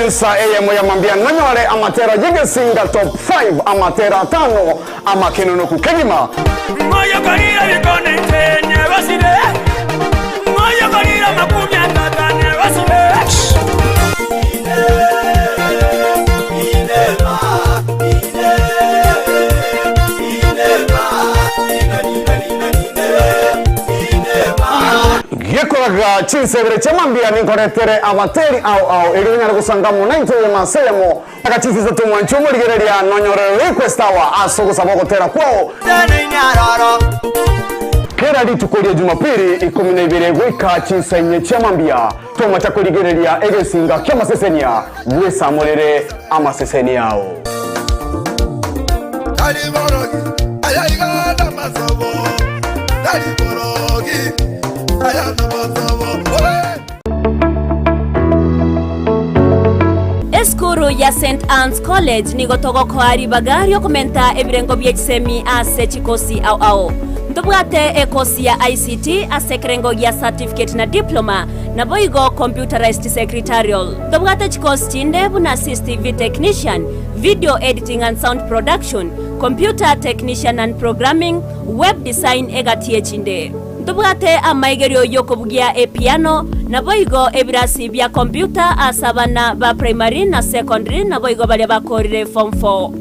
Ensa eyemo ya mambia nonyore amatera y'egesinga top 5 amatera atano amakenonoku kegima. Ng'oyokorire ebikone inche nyegosire, ng'oyokorire amakumia tata nyegosire. Gekoraga chinsebere chia mambia ninkoretere abateri ao ao erio onyare gosanga amo naintwe eyemo ase eyemo. Aka chinsa isato mwanche omorigereria nonyore request hour ase ogosaba ogotera kwao. Kera rituko ria Jumapili 12 goika chinsa inye chia mambia tomacha korigereria egesinga ki'amasesenia bwesamorere amasesenia ao. Tari borogi, aya iga namasobo. Tari borogi, aya namasobo. Oe! Esukuru ya St Anne's College nigo togokoa ribaga riokomenta ebirengo bie chisemi ase chikosi ao ao. Ntobwate ekosi ya ICT ase ekerengo gia certificate na diploma, naboigo computerized secretarial. Ntobwate chikosi chinde buna CCTV technician, video editing and sound production, computer technician and programming, web design egati echinde. Ntobwate amaigerio y'okobugia epiano, naboigo ebirasi bia computer ase abana ba primary na secondary naboigo baria bakorire form 4.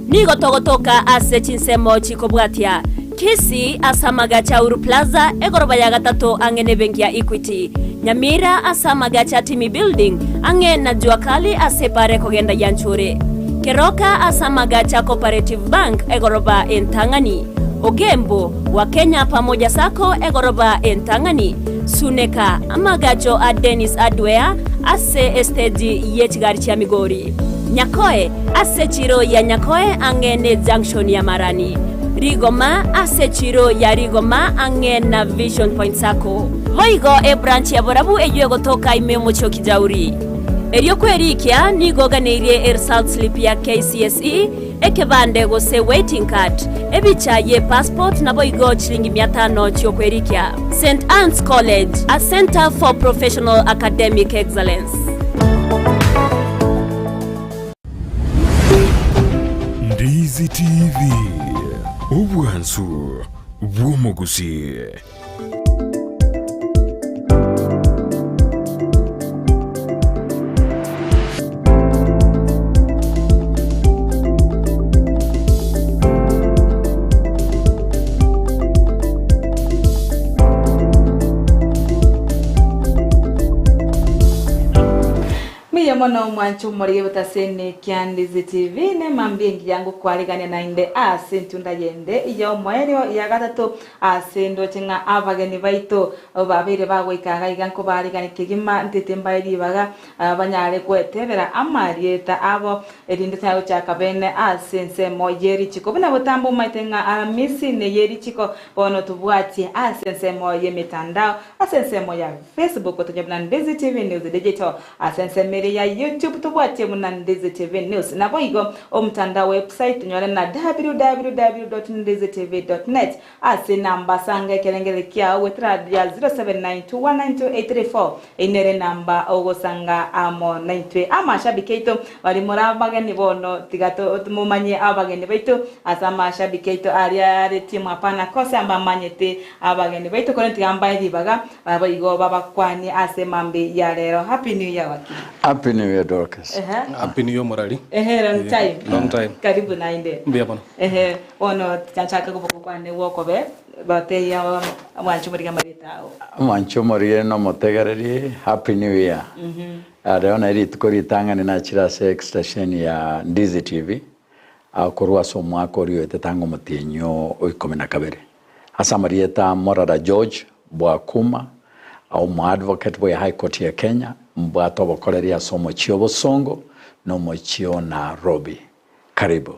Nigo togotoka ase chinsemo chikobwatia, Kisii ase amagacho a Uhuru Plaza, egoroba ya gatato ang'e nebenki ya Equity, Nyamira ase amagacho a Timi Building, ang'e na Jua Kali ase epara ekogenda Yanchuri, Keroka ase amagacho a Cooperative Bank, egoroba entang'ani, Ogembo, wa Kenya Pamoja Sacco, egoroba entang'ani, Suneka, amagacho a Dennis Hardware ase esteji ye chigari chia Migori, Nyakoe, ase echiro ya Nyakoe ang'e ne junction ya Marani, Rigoma, ase echiro ya Rigoma ang'e na Vision Point Sacco. Boigo ebranch ya Borabu eyio egotoka ime y'omochie o Kijauri. Erio kwerikia nigo oganeirie eresult slip ya KCSE, ekebande gose waiting card, ebicha ye passport naboigo chiringi mia tano chiokwerikia. St Anne's College, a centre for professional academic excellence. Ndizi TV, obwansu bw'omogusii. Mbuya mono mwanche omorige botaseni kia Ndizi TV nemambia engiya ngokwarigania naende ase entunda yende ya omoerio ya gatato ase ndoche ng'a abageni baito babeire bagoika iga iga nkobarigani kegima ntete mbae ribaga banyare gwetebera amarieta abo erinde tonyare gochaka bene ase ensemo ye richiko buna botambe omaete ng'a Aramisi neye richiko bono tobwatie ase ensemo y'emetandao ase ensemo ya Facebook tonye buna Ndizi TV News Digital ase ensemo ere ya YouTube tobwatie buna Ndizi TV News naboigo omotandao website tonyore na www.ndizitv.net ase enamba sanga ekerengererio kiao goetera ya 0792192834 eyio nere enamba ogosanga amo naintwe amashabiki aito bari more abageni bono tiga momanye abageni baito ase amashabiki aito aria are timu hapana kosa mbamanyete abageni baito korende tiga mbae ribaga Naboigo babakwanie ase mambia ya rero. Happy New Year wakili. Happy New Year Dorcas. Ehe. Happy New Year Morari. Ehe, long time. Long time. Karibu naende. Mbuya mono. Ehe, bono tianchaka koboko kwane gwokobe batebia mwanche omorige amarieta ao. Mwanche omorige na omotegereri Happy New Year. Rero nari rituko ritang'ani nachire ase extension ya Ndizi TV korwa ase omwaka oria oetete ang'e omotienyi o ikomi na kabere. Ase amarieta Morara George Bwakuma, omoadvocate bwe High Court ya Kenya, mbwate obokoreri ase omochie o Bosongo na omochie o Nairobi. Karibu.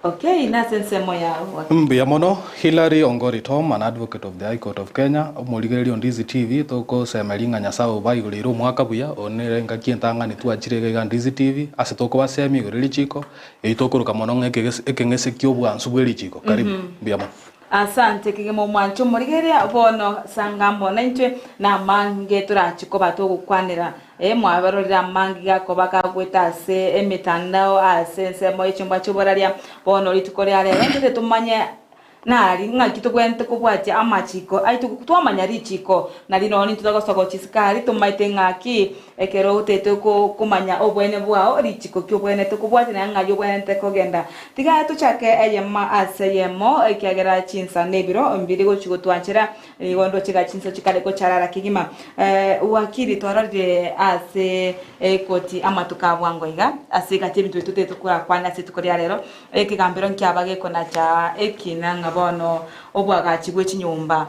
Okay, nase ensemo yao wakili. Mbuya mono Hillary Ongori Tom, an advocate of the High Court of Kenya, omorigereria o Ndizi TV, togosemeria ng'a Nyasaye obaigorere omwaka buya, oo nere engaki entang'ani twachire iga iga Ndizi TV, ase tokobasemia igoro richiko, eyio tokoroka mono ng'a ekeng'ese kia obwansu bwe richiko. Karibu. Mbuya mono. Asante kegima omwanche omorigereria bono sanga amo naintwe na amange torachi koba togokwanera. Ee mwabarorire amange gakoba kagoeta ase emetandao ase ensemo ye chimbwa chi'oboraria. Bono rituko ria rero ntete tomanye nari ng'aki tobwenerete kobwatia amachiko aito twamanya richiko nari nonya intwe togosoa gochia isiko aria tomaete ng'aki Ekero otete komanya oboene bwao, richiko ki obwenerete kobwatia na ng'ai obwenerete kogenda. Tiga tochake eyemo ase eyemo, ekiagera chinsa na ebiro mbiri gochia gotwanchera, nigo ndoche iga chinsa chikare gocharara kegima. Wakili twarorire ase ekoti amatuko a bwango iga, ase egati y'ebinto biria totagete korakwane ase rituko ria rero, ekegambero nkiaba gekonacha ekina ng'a bono oboagachi bwe chinyomba.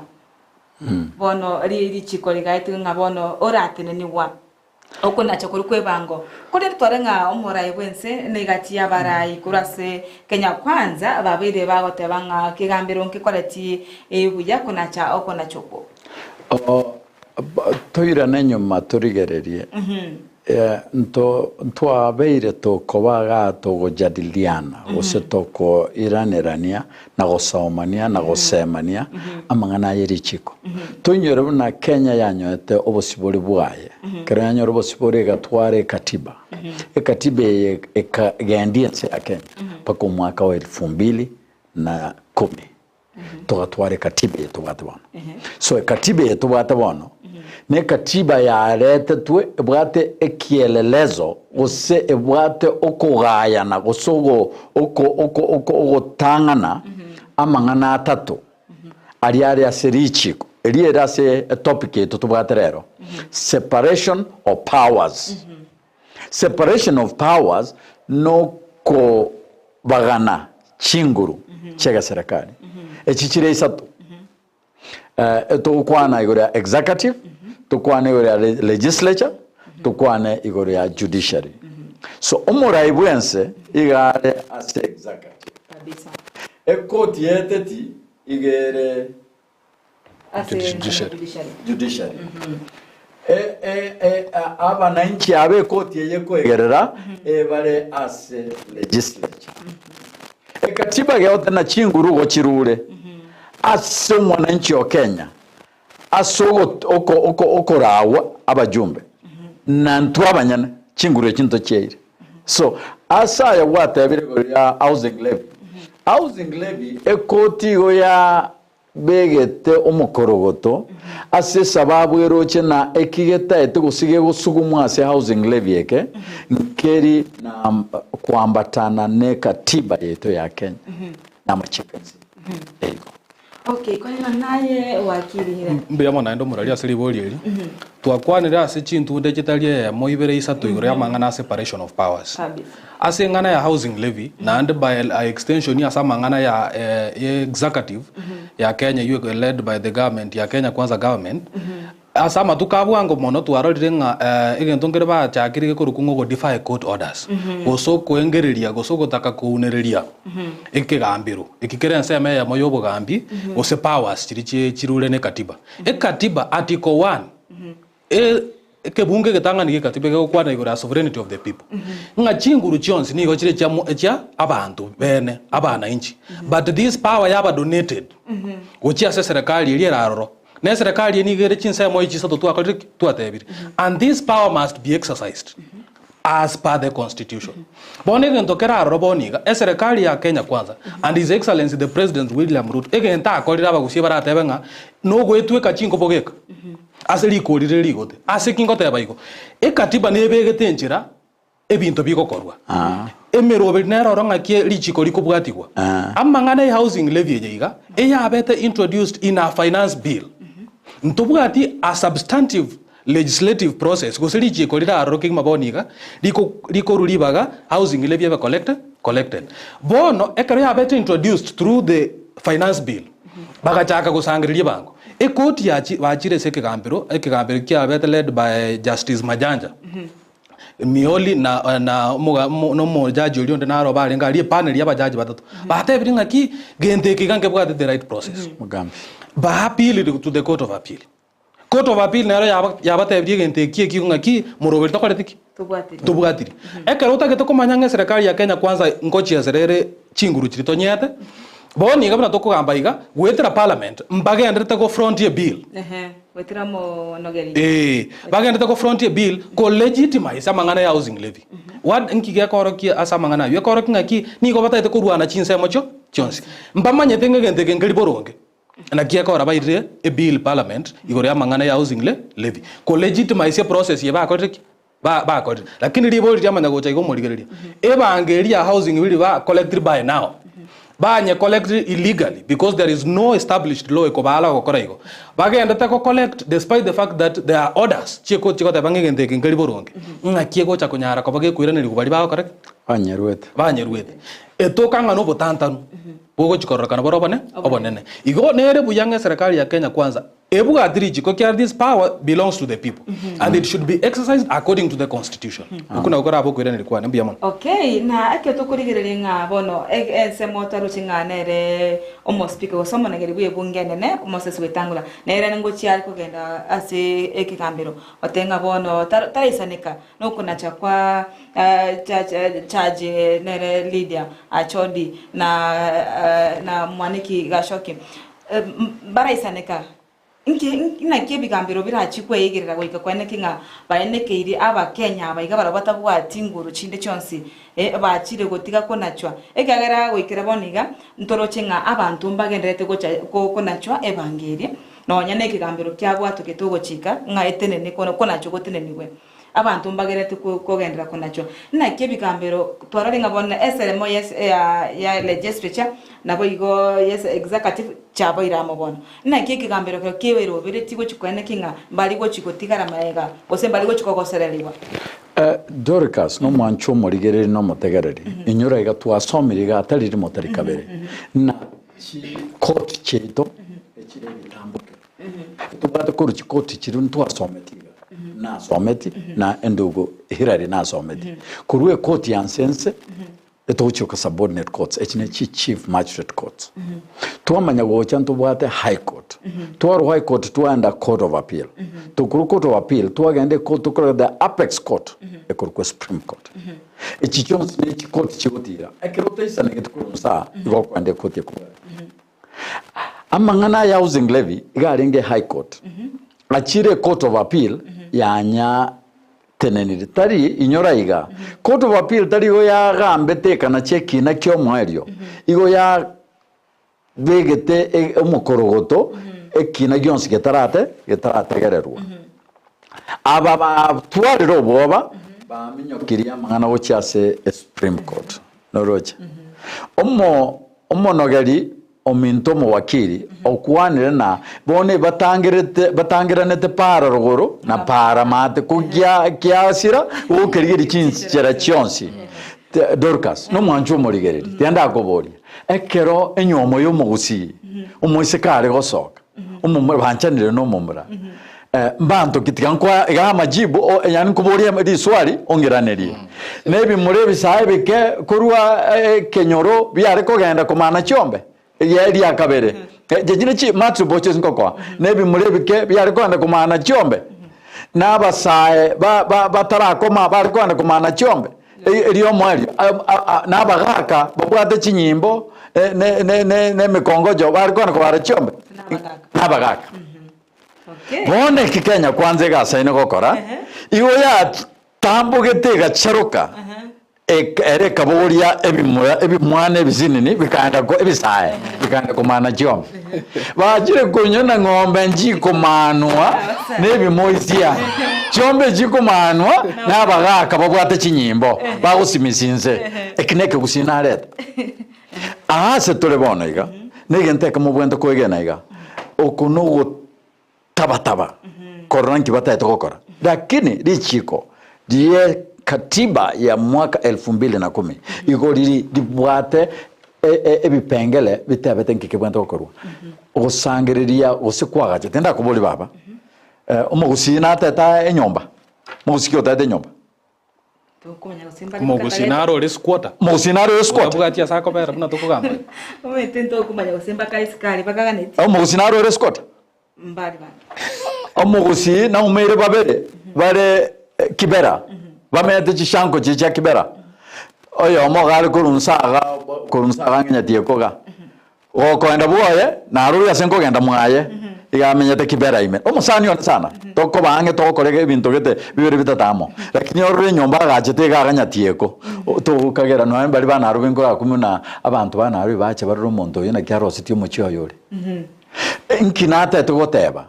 Bono richiko rigaetigwe ng'a bono oratenenigwa okonacha koria kw'ebango. Korende tware ng'a omorai bw'ense na egati y'abarai korwa ase Kenya Kwanza babeire bagoteba ng'a kegambero nkekoreti buya konacha okonacha okwo. Toirane nyuma torigererie, Ntwabeire tokoba igaa togojadiliana, gose tokoiranerania, na gosomania, na gosemania amang'ana aye richiko. Toinyore buna Kenya yanyoete obosibore bwaye. Ekero yanyora obosibore egatwara ekatiba. Ekatiba eye ekagendia ense ya Kenya mpaka omwaka wa elfu mbili na kumi. Togatwara ekatiba eye tobwate bono. So ekatiba eye tobwate bono, na ekatiba yaretetwe ebwate ekielelezo gose ebwate okogayana gose ogo oko oko oko ogotang'ana amang'ana atato aria are ase richiko eria ere ase etopic yaito tobwate rero, separation of powers. Separation of powers nokobagana chinguru chi'egeserekari. Echi chire isato. Togokwana igoro ya executive, tokwane igoro ya legislature, tokwane igoro ya judiciary. So omorai bwense iga are ase executive. Ekoti yaeteti iga ere Ase Judiciary. Judiciary. E, e, e, a- abananchi aba ekoti eye ekoegerera ebare ase legislature. Ekatiba geote na chinguru gochirure ase omwananchi o Kenya ase ogo- oko- oko- okorawa abajumbe na ntwe abanyene chinguru echi ntochiaire. So ase aya gwatebire igoro ya housing levy, housing levy ekoti igo ya Begete omokorogoto ase esababu eroche na eki getaete gose gegosugumwa ase housing levy eke nkeri na koambatana ne katiba yaito ya Kenya na amachiko ense eigo. Okay, korende naye wakirire. Mbuya mono naende omorari ase ribori eri. Twakwanire ase chintunde chitari eyemo ibere isato igoro y'amang'ana a separation of powers. Kabisa. Ase eng'ana ya housing levy naende by extension ase amang'ana ya executive ya Kenya eywo led by the government ya Kenya Kwanza government, ase amatuko a bwango mono twarorire ng'a egento nkere bachakire gekorokwa ng'a ogo defy court orders, gose okoengereria gose ogotaka kounereria ekegambero eki kere ensemo eyemo ya obogambi gose powers chiria chirure na ekatiba. Ekatiba article one. Ekebungo egetang'ani gi'ekatiba egegokwana igoro ya sovereignty of the people, ng'a chinguru chionsi nigo chire chia chia abanto bene, abanainchi, but this power yaba donated gochia ase eserekari eria ere aroro, na eserekari eye nigo ere chinsemo echi chisato twakorire ki? Twatebire. And this power must be exercised as per the constitution. Bono egento kere aroro bono iga, eserekari ya Kenya Kwanza and his excellency the president William Ruto, egento akorire abagusie baratebe ng'a nogoetweka chinkobo geka. Ase rikori rire rigote. Ase ki ngoteba igo? Ekatiba nebegete enchera ebinto bigokorwa. Emeroberi nere oro ng'aki richiko rikobwatigwa. Amang'ana e housing levy eye iga, eyabete introduced in a finance bill. Ntobwati a substantive legislative process gose richiko rire aroro kegima bono iga, riko rikorwa ribaga housing levy ebe collected collected. Bono ekero yabete introduced through the finance bill, bagachaka gosangereria ebango. Ekoti yachi bachire ase ekegambero, ekegambero kiabete led by Justice Majanja, Mioli na na omoga omo na omojaji oria onde naro barenge aria epanel ya abajaji batato. Batebirie ng'aki, gento eke iga nkebwate the right process. Mogambi. Ba appealed to the court of appeal. Court of appeal nero yaba yabatebirie egento eki ekio ng'aki, moroberi tokoreti ki? Tobwatirie. Tobwatirie. Ekero otagete komanya ng'a eserekari ya Kenya kwanza ngochiesera ere chinguru chiria tonyete. Bono iga buna tokogamba iga, goetera parliament, mbagenderete go front ebill. Ehe, goetera omonogeri. Ee, bagenderete go front ebill ko legitimize amang'ana ya housing levy. What nki gekorokia ase amang'ana aywo? Ekorokia ng'aki nigo batagete korwana chinsemo chio chionsi. Mbamanyete ng'a egento eke nkeri boronge. Naki ekora bairire ebill parliament igoro ya amang'ana ya housing le levy. Ko legitimize eprocess eye bakorire ki? Ba bakorire. Lakini ribori riamanya gocha iga omorigereria. Ebango eria ya housing biri ba collected by now. Banye collect illegally because there is no established law ekobaala gokora igo. Bagendete go collect despite the fact that there are orders chiekoti chigoteba ng'a egento eke nkeri boronge. Ng'aki egocha konyara koba gekoiranerigwa baria bagokora ki? Banyeruete. Banyeruete. Etoka ng'a nobotantanu bogochi kororekana bore obone obonene. Igo nere buya ng'a eserekari ya Kenya kwanza Ebwati richiko ekiagera this power belongs to the people and it should be exercised according to the constitution. Okwo nakwo korabe okoiraneria kwane. Mbuya mono. Okay, na ekero tokorigereria ng'a bono e- ensemo twaroche ng'a nere omospika gose omonegeri bw'ebunge enene Moses Wetangula, nere ngochia are kogenda ase ekegambero goteba ng'a bono taro taraisaneka nokonacha kwa cha- cha- charge nere Lydia Achodi na na Mwaniki Gachoki. Mbaraisaneka, inki naki ebigambero birachie kweigerera goika kweneki ng'a baenekeirie Abakenya aba iga barabwo batabwati nguru chinde chionsi, eh, bachire gotiga konachwa. Ekiagera goikera bono iga, ntoroche ng'a abanto mbagendererete gocha ko konachwa ebango eria, nonya na ekegambero kiabwatogete ogochika ng'a etenene kono konachwa gotenenigwe. Abanto mbagerete kogenderera konachwa. Naki ebigambero twarorire ng'a bono eseremo yes ya ya legislature naboigo yes executive chiaboire amo bono. Naki ekegambero ekero keberoberetie gochia koeneki ng'a mbari gochia gotigara magega gose mbari gochia kogosererigwa. Dorcas nomwancha omorigereri na omotegereri, inyora iga twasomire iga atari rimo tari kabere, na chikoti chiaito echire ebitamboke. Tobwate korwa chikoti chiria ntwasometi iga, nasometi na endugu Hillary nasometi. Korwa ekoti ya nse nse, etogochioka subordinate courts, echi ne chi chief magistrate courts. Twamanya gocha ntobwate high court, twarwa high court twaenda court of appeal, tokorwa court of appeal twagenda ecourt tokorwa the apex court ekorokwa supreme court. Echi chionsi ne chikoti chigotira, ekero otaisanegeti korwa nse aa, igo okoenda ekoti ekobwate. Amang'ana aya housing levy iga arenge high court achire ecourt of appeal yanya tenenire tari inyora iga court of appeal tari igo yagambete ekanacha ekina kia omoerio igo ya begete e- omokorogoto ekina gionsi getarate getarategererwa aba batwarire obwoba baminyokirie amang'ana gochia ase esupreme court noroche omo Omonogeri ominto omowakili okwanire na bono ebatangerete batangeranete para rogoro na para maate ko gia giasira gokerigeria chinchera chionsi. Dorcas nomwanchwa omorigereri tiga ndakoboria ekero enywomo ya omogusii omoiseke are gosoka omomura banchanire na omomura Mbanto ki tiga nkoa iga amajibu o, yaani nkoborie riswali ong'iranerie. Na ebimura ebisae ebike korwa ekenyoro biare kogenda komana chiombe, eria eria kabere. Echi ne chi multiple choice nkokoa. Na ebimura ebike biare kogenda komana chiombe, na abasae ba ba batarakoma bare kogenda komana chiombe, erio omoerio na abagaka babwate chinyimbo ne ne ne emekongojo bare kogenda kobara chiombe, na abagaka. Bono eki Kenya kwanza egasaine gokora, igo yatambogete egacharoka, ere ekabogoria ebimura ebimwana ebisinini bikaenda ko ebisae bikaenda komana chiombe. Bachire konywa na ng'ombe nchikomanwa na ebimoisia, chiombe chikomanwa na abagaka babwate chinyimbo bagosimisia inse. Eki nekegusii nareta. Aase tore bono iga, negento ekemo obwenerete koegena iga, oko nogotabataba korora nki bataete gokora. Lakini richiko rie katiba ya mwaka elfu mbili na kumi igo riri ribwate ebipengele bitebete nki kebwenerete gokorwa. Ogosangereria gose kwagacha, tindakoboria baba, omogusii natete enyomba? Omogusii ki otaete enyomba? Omogusii naro ore squatter. Omogusii naro ore squatter. Otabwati ase akobera buna tokogamba. Omanyete ntokomanya gose mpaka isiko bakaganeti. Omogusii naro ore squatter. Mbari bande. Omogusii naumeire babere bare Kibera bamenyete chishanko chiria chia Kibera. Oyomo iga are korwa nsaga korwa nsaga ng'a nyatieko iga. Gokoenda bwoye, naroria ase nkogenda mwaye, iga amenyete Kibera ime. Omosani one sana, tokoba ang'e togokora ebinto gete bibere bitato amo. Lakini orore enyomba agachete iga aganyatieko. Togokagera nonya baria ba Nairobi nkorakumia buna abanto ba Nairobi bache barore omonto oyo naki arosetie omochie oye ore. Nki natete goteba,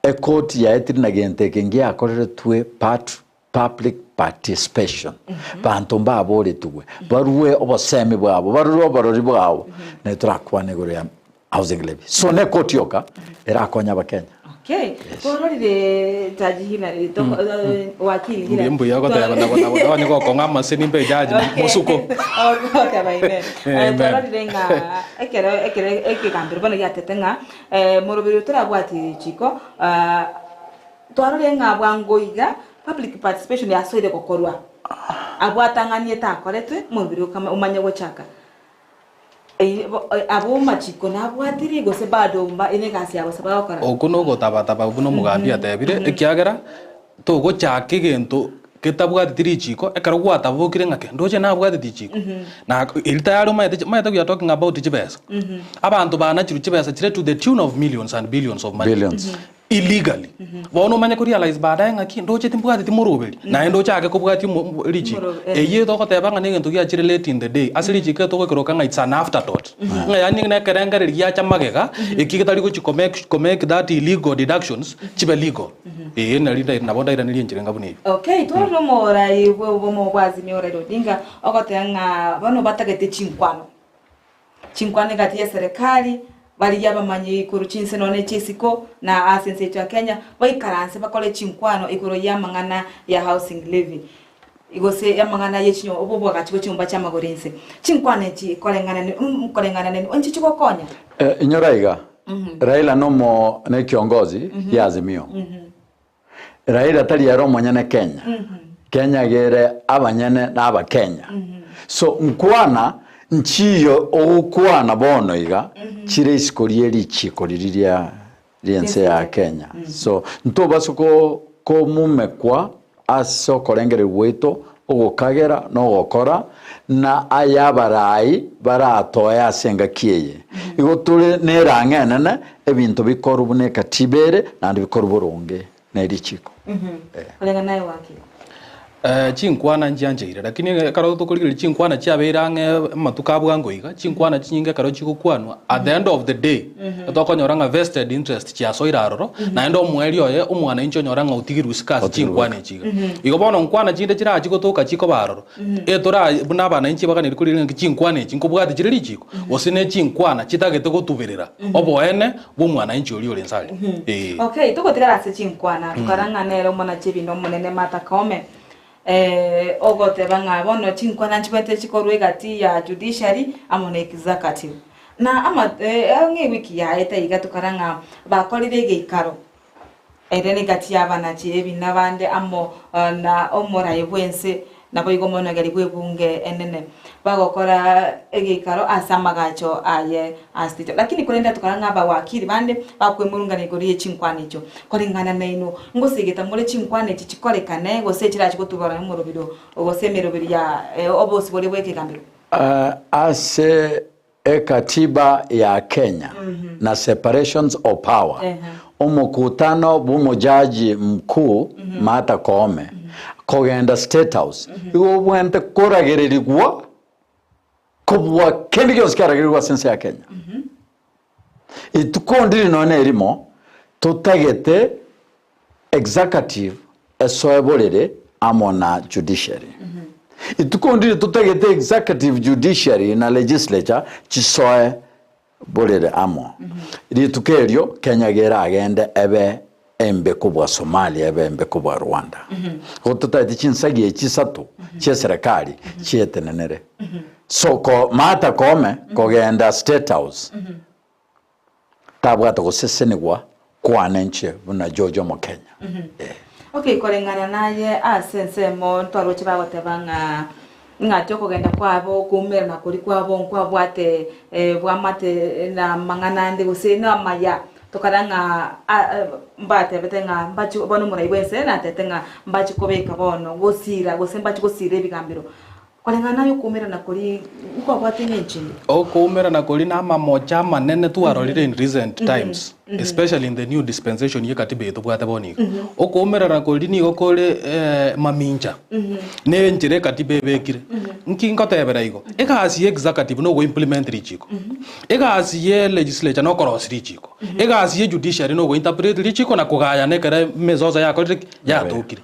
Ekoti yaye teri na gento eke ngiakoreretwe part public participation. Banto mbaboretigwe, barue obosemi bwabo, barue oborori bwabo, naye torakwane igoro ya housing levy. So ne ekoti yoka erakonye abakenya. Okay. Twarorire Jaji Hillary, toko- eh, wakili Hillary. Mbuya ogoteba nabo nabo nabo nigo okong'a amaseni mbe jaji Okay. mosuko. Ogoteba amen. Eh, Amen. twarorire ng'a ekero ekero ekegambero bono giatete ng'a eh, moroberi oyo torabwati richiko ah, twarorire ng'a bwango iga public participation yasoire gokorwa abwo atang'anie takoretwe moroberi okama omanye gochaka. Abwo amachiko nabwatirie gose bado mba ere egasi ya bosa bagokora? Okwo nogotabataba buna omogambi atebire, ekiagera togochaka egento getabwateti richiko, ekero gwatabokire ng'a kende oche nabwateti richiko, na eri tayari omanyete omanyete we are talking about chibesa. Abanto banachirwe chibesa chire to the tune of millions and billions of money. Billions. Illegally. Bono omanye ko realize baadaye ng'aki ndoche timbwateti moroberi, naende ochake kobwatia omo richiko. Omorobe, eh. Eyio togoteba ng'a negento giachire late in the day, ase richiko etogokeroka ng'a it's an afterthought. Ng'a yaani na ekerengereri giacha magega, eki getari gochi ko make ko make that illegal deductions chibe legal. Eeh nari ndai nabo ndairanerie enchera enga buna eyio. Okay, twarora omorai bwa obomo bwa Azimio Raila Odinga ogoteba ng'a bono batagete chinkwano. Chinkwana egati y'eserekari, barigia abamanyi korwa chinse nonya ne chi'isiko, na ase ense yaito ya Kenya, baikaranse bakore chinkwano igoro y'amang'ana ya housing levy, gose amang'ana ye chinyo obo obwagachi bwe chinyomba chi'amagoro ense. Chinkwana echi koreng'ana ne koreng'ana ne inche chigokonya. Inyora iga, Raila nomo ne kiongozi ya Azimio. Raila tari ere omonyene Kenya. Kenya iga ere abanyene na abakenya. So nkwana nchiyo ogokwana bono iga chire isiko rie richiko riria ria riense ya Kenya. So ntobasa ko komumekwa ase okorengereria gwaito ogokagera na ogokora na aya abarai baratoe ase engaki eye. Igo tore nerang'o enene ebinto bikorwa buna ekatiba ere naende bikorwa boronge ne richiko. Koreng'ana naye gwaki. Chinkwana nchiancheire, lakini ekero tokorigereria chinkwana chiabeire ang'e amatuko a bwango iga, chinkwana chinyinge ekero chigokwanwa, at the end of the day, tokonyora ng'a vested interest chiasoire aroro, naende omoerio oye omwananchi onyora ng'a otigirwe isiko ase chinkwana echi iga. Igo bono nkwana chinde chirachi gotoka chikoba aroro, etora buna abananchi baganeri korigereria ng'a chinkwana echi nkobwati chire richiko, gose ne chinkwana chitagete gotuberera oboene bwa omwananchi oria ore inse aria. Ee. Okay, togotigara ase chinkwana, tokara ng'a nere omonachi ebinto omonene Martha Koome, ogoteba ng'a bono chinkwana nchibwate chikorwa egati ya judiciary amo na executive. Na ama ang'e ewiki yaeta iga tokara ng'a bakorire egeikaro ere negati y'abanachi ebina bande amo na omorai bw'ense naboigo omonogeri bw'ebunge enene bagokora egeikaro ase amagacho aye ase Lakini korende tokora ng'a abawakili bande bakwemurungana igoro ye chinkwana echio. Koreng'ana nainwe, ngosegeta more chinkwana echi chikorekane gose chirache gotubora omorobiro gose emeroberi ya obosibore bw'ekegambero? Ase ekatiba ya Kenya na separations of power, omokutano bw'omojaji mkuu Martha Koome kogenda State House igo obwenerete koragererigwa kobua kende gionsi kiaragererigwe ase ense ya Kenya. Rituko ndiri nonya nerimo totagete Executive esoe borere amo na judiciary. Rituko ndiri totagete executive, judiciary na legislature chisoe borere amo. Rituko erio Kenya geragende ebe embe kobua Somalia ebe embe kobua Rwanda. Igo totagete chinsagi echi isato chie serikali chietenenere. So ko Martha Koome kogenda State House Tabwate gosesenigwa kwane inche buna George Omokenya. Eh. Okay, koreng'ana naye ase ensemo ntwaroche bagoteba ng'a ng'ati okogenda kwabo okoumerana koria kwabo nkwabwate bwamate na amang'ana ande gose na amaya tokara ng'a mbatebete ng'a mbachi bono omorai bwense natebete ng'a mbachi kobeka bono gosira gose mbachi gosira ebigambero. Koreng'ana naye okoumerana koria nkwabwate eng'encho eye. Okoumerana koria na amamocha amanene twarorire in recent times, especially in the new dispensation ye katiba eye tobwate bono iga. Okoumerana koria nigo kore mamincha na enchera ekatiba ebekire. Nki ngotebera igo? Egasi ya executive na ogoimplement richiko, egasi ye legislature na okorosia richiko, egasi ye judiciary na ogointerpret richiko na kogayana ekero emezozo yakorire ki? Yatokire.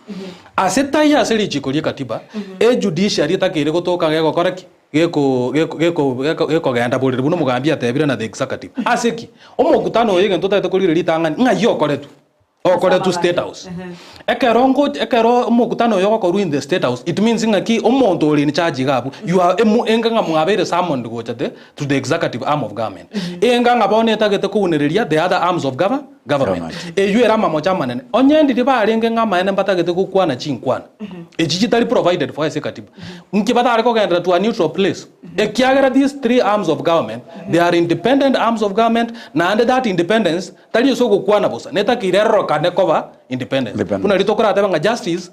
Ase taiyo ase richiko ri'ekatiba, ejudiciary etakeire gotoka gegokora ki? Geko geko geko geko gekogenda borere buna omogambi atebire na the executive. Ase ki? Omokutano oyo egento otagete korire ritang'ani, ng'ai okoretwe? Okoretwe State House. Ekero nko ekero omokutano oyo ogokorwa in the State House, it means ng'aki omonto ore in charge iga abwo, you are emo enga ng'a mwabeire summoned gocha the to the executive arm of government. Enga ng'a bono etagete kounereria the other arms of gova government. Eyio ere amamocho amanene. Onye ndiria barenge ng'a amaene mbatagete gokwana chinkwana echi chitari provided for ase ekatiba, nki batare kogenderera to a neutral place? Ekiagera these three arms of government, they are independent arms of government, naende that independence tari ase ogokwana bosa, netakeire erorokane koba independence. Buna riria tokoratebe ng'a justice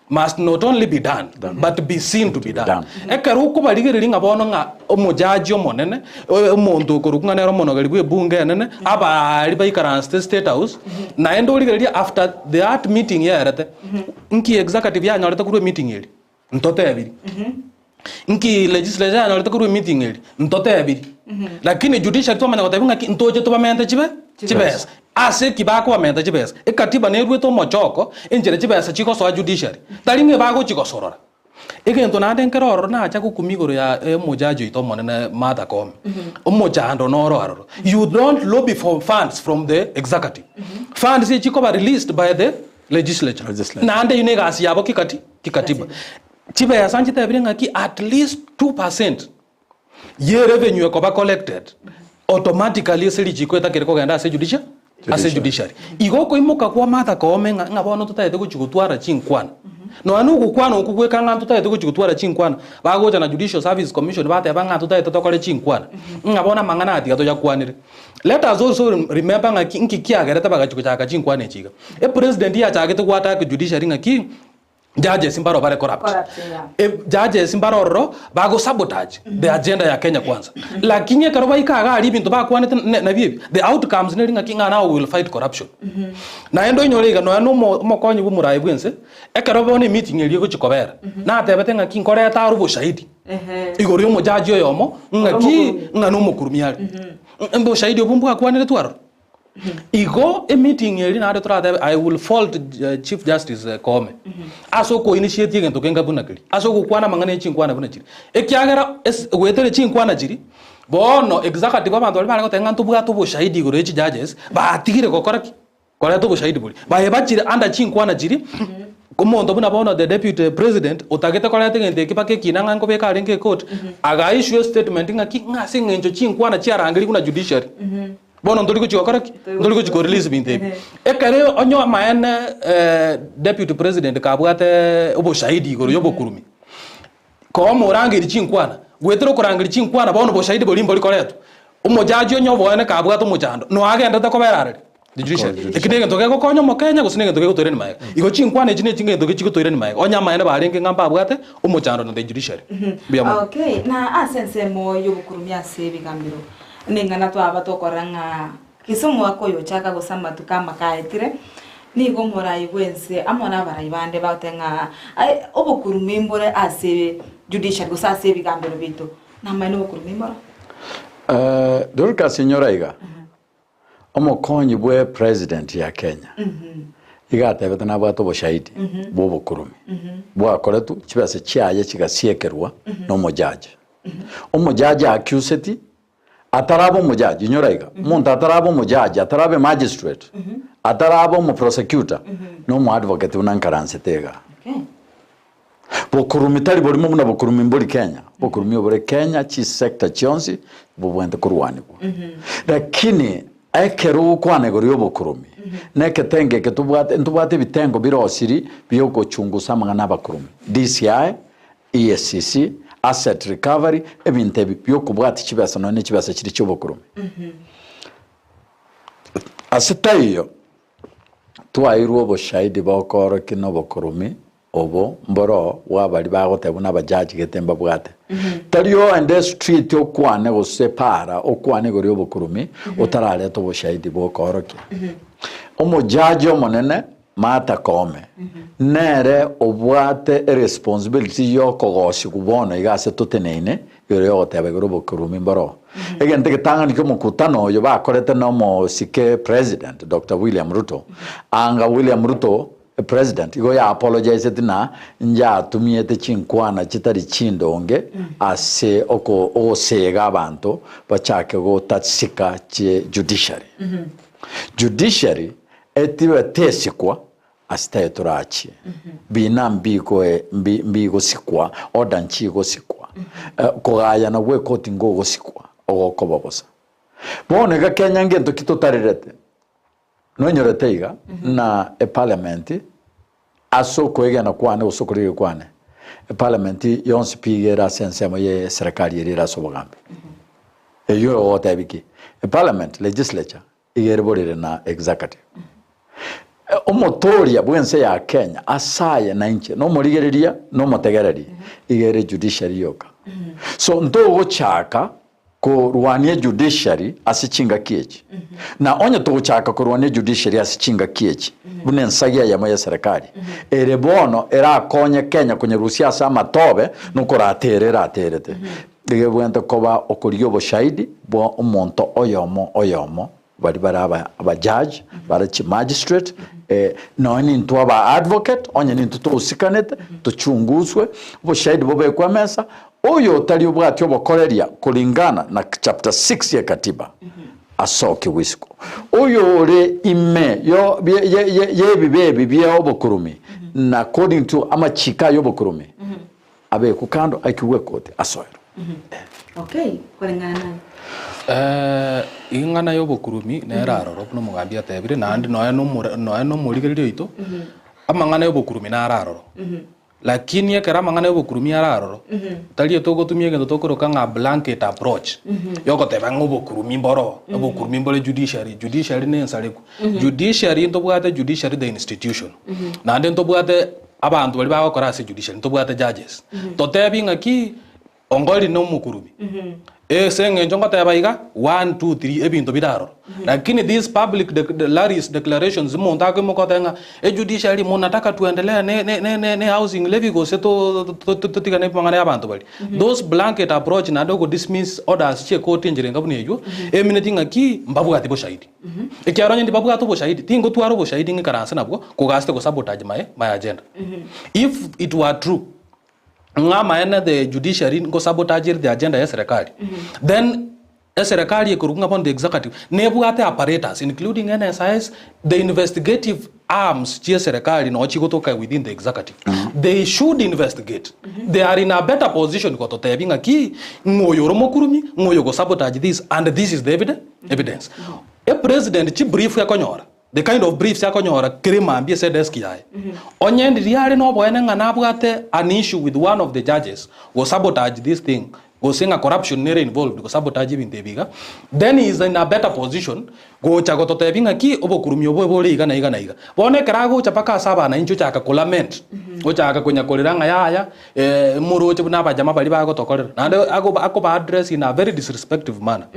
must not only be done, but be seen to be done. Ekero okobarigereria ng'a bono ng'a omojaji omonene, omonto okorokwa ng'a nere omonogeri bw'ebunge enene, abaria baikaransete state house, naende origererie after that meeting yaerete, nki executive yanyorete korwa emeeting eria? Ntotebirie. Nki legislature yanyorete korwa emeeting eria? Ntotebirie. Lakini judiciary twamanya gotebia ng'aki ntoche tobamente chibe chibesa. Ase ki bakobamenta chibesa? Ekatiba neruete omochoko enchera chibesa chigosoa judiciary, tari ng'a ebagochigosorora. Egento naende nkere ororo nacha gokumia igoro ya omojaji oito omonene Martha Koome, omochando noro aroro. You don't lobby for funds from the executive. Funds echi chikoba released by the legislature. Legislature. Naende eyio na egasi yabo kikati kikatiba. Chibesa nchitebire ng'aki at least 2% Ye revenue ekoba collected automatically ase richiko etakeri kogenda ase judicia ase judiciary. Igo okoimoka kwa Martha Koome ng'a ng'a bono totagete gochia gotwara chinkwana. Nonya na ogokwana okwo gweka ng'a ntotagete gochia gotwara chinkwana, bagocha na Judicial Service Commission bateba ng'a ntotagete tokore chinkwana, ng'a bono amang'ana aya tiga toyakwanere. Let us also remember ng'aki nki kiagerete bagachia gochaka chinkwana echi iga. Epresident yachagete go attack judiciary ng'aki. Judges mbaro bare corrupt. Corrupt, yeah. E, judges mbaro ororo bago sabotage the agenda ya Kenya Kwanza. Lakini ekero baika iga aria ebinto bakwanete ne- nabio ebi, the outcomes neri ng'aki ng'a now we will fight corruption. Naende oinyore iga nonya na omo- omokonyi bwa omoraai bwense, ekero bono emeeting eria egochia kobera, natebete ng'aki nkoreta are oboshahidi Ehe. igoro ya omojaji oyomo ng'aki Omokurumi. ng'a nomokurumi are. Oboshahidi obwo mbwakwaneretwe aroro. Igo emeeting eria naende toratebe I will fault Chief Justice Koome ase okoinitiate egento kenga buna keria, ase ogokwana amang'ana ya chinkwana buna chiria. Ekiagera ase goetera chinkwana chiria, bono executive abanto baria bare goteba ng'a ntobwate oboshahidi igoro ya chijudges, batigire gokora ki? Koreta oboshahidi boria. Baye bachire under chinkwana chiria, omonto buna bono the deputy president otagete koreta egento eke mpaka ekina ng'a nkobeka arenge ecourt, aga issue estatement ng'aki ng'a ase eng'encho chinkwana chiarangerigwe na judiciary. Bono ntori gochia gokora ki? Ntori gochia ko release binto ebi. Ekero onye amaene deputy president kabwate oboshahidi igoro ya obokurumi, kooma orangerie chinkwana, goetera okorangeria chinkwana bono oboshahidi boria mbori koretwa. Omojaji onye oboene kabwate omochando, no agenderete kobera arari? The judiciary. Eki negento kegokonya omokenya gose negento kegotoirania magega? Igo chinkwana echi ne chingento chigotoirania magega. Onye amaene barenge ng'a mbabwate omochando na the judiciary. Mbuya mono. Okay, na ase ensemo y'obokurumi ase ebigambero, Ning'ana twaba tokorora ng'a gese omwaka oyo ochaka gose amatuko amake aetire, nigo omorai bw'ense amo nabarai bande bagoteba ng'a aye obokurumi mbore ase judiciary gose ase ebigambero biaito. Namaene obokurumi mboro? Dorcas inyora iga, omokonyi bwe president ya Kenya iga atebete nabwate oboshahidi bwa obokurumi bwakoretwe chibesa chiaye chigasiekerwa na omojaji. Omojaji accuseti ataraba omojaji inyora iga omonto ataraba omojaji ataraba emagistrate ataraba omoprosecutor na omoadvocate buna nkaransete igaa. Okay. Bokurumi tari borimo buna bokurumi mbori Kenya, bokurumi obore Kenya chisector chionsi bobwenerete korwanigwa. Lakini ekero ogokwana igoro ya obokurumi na eketengo eke tobwate ntobwate ebitengo birosiri bia ogochungusa amang'ana abakurumi, DCI, EACC, asset recovery, ebinto ebi biokobwatia chibesa nonya ne chibesa chiria chia obokurumi. Ase taiyo, twairwe oboshahidi bokoorokia na obokurumi. Obo mboro bwa baria bagoteba buna abajaji gete mbabwate. Tari oende street okwane gose para okwane igoro y'obokurumi otarareta oboshahidi bw'okoorokia. Omojaji omonene Martha Koome nere obwate eresponsibility y'okogosigwa bono iga ase toteneine igoro y'ogoteba igoro obokurumi mboro. Egento egetang'ani ki'omokutano oyo bakorete na omosike president Doctor William Ruto, anga William Ruto President igo ya apologiseti na njatumiete chinkwana chitari chindonge ase ogosega abanto bachake gotasika chi judiciary. Judiciary etibe tesikwa ase tayo torachie. Bina mbigoe mbigosikwa, order nchigosikwa. Kogayana gwe koti ngogosikwa ogokoba bosa. Bono iga Kenya ngento ki totarerete? Nonyorete iga, na eparliament ase okoegena kwane gose okorigereria kwane, eparliament yonsi pi iga ere ase ensemo ye eserekari eria ere ase obogambi. Eyio ogotebia ki? Eparliament, legislature, iga ere borere na executive. Omotoria bw'ense ya Kenya ase aye na inche, na omorigereria na omotegereri, iga ere judiciary yoka. So ntogochaka Korwania ejudiciary ase chingaki echi. Na onye togochaka korwania ejudiciary ase chingaki echi, buna ensagi eyemo y'eserekari, ere bono erakonye Kenya konyerusia ase amatobe na okorateera erateerete. Iga ebwenerete koba okorigia oboshahidi bwa omonto oyomo oyomo, baria bare aba abajudge, bare chimagistrate, nonya nintwe aba advocate, onye nintwe togosikanete, tochunguswe, oboshahidi bobekwe emesa, oyo otari obwati obokoreria kulingana na chapter 6 ye katiba, asokigwe isiko. Oyo ore ime yo ye ye yebibe ebi bia obokurumi, na according to amachiko aya obokurumi, abekwe kando aikigwe ekoti asoerwe. Okay, koreng'ana naye. Eh, ing'ana y'obokurumi nere aroro buna omogambi atebire, naende nonya na omora nonya na omorigereria oito, amang'ana y'obokurumi naro aroro. Lakini ekero amang'ana y'obokurumi are aroro, tari togotumia egento tokoroka ng'a blanket approach, yogoteba ng'a obokurumi mboro, obokurumi mbore judiciary, judiciary na ensareku. Judiciary ntobwate judiciary the institution, naende ntobwate Abanto baria bagokora ase judiciary ntobwate judges. Totebi ng'aki Ongori na omokurubi. Ase eng'encho ngoteba iga, one, two, three ebinto bire aroro. Lakini this public de Larry's declarations omonto akoimoka otebe ng'a ejudiciary munataka tuendelee ne ne ne ne housing levy gose to totigane amang'ana ya abanto baria. Those blanket approach naende ogodismiss orders chia ekoti enchera enga buna eywo, emineti ng'aki mbabwati boshahidi. Ekiagera onye ndibabwate oboshahidi, tingotwara oboshahidi ng'ikaranse nabwo kogasete gosabotage my, my agenda. If it were true ng'a amaene the judiciary ngosabotage ere the agenda ya eserekari, then eserekari ekorokwa ng'a bono the executive nebwate apparatus including NSIS, the investigative arms chia eserekari noo chigotoka within the executive. They should investigate. They are in a better position gototebia ng'aki ng'a oyo ore omokurumi, ng'a oyo ogosabotage this and this is the evidence. Evidence. E president chi brief ekonyora, the kind of briefs akonyora kere mambia ase edesk yaye, onye ndiria are noboene ng'a nabwate an issue with one of the judges go sabotage this thing, gose ng'a corruption nere involved go sabotage ebinto ebi iga, then he is in a better position gocha gototebia ng'aki obokurumi obo bore iga na iga na iga. Bono ekero agocha mpaka ase abananchi ochaka ko lament, ochaka konya korera ng'a yaya moroche buna abajama baria bagotokorera, naende agoba akoba address in a very disrespective manner.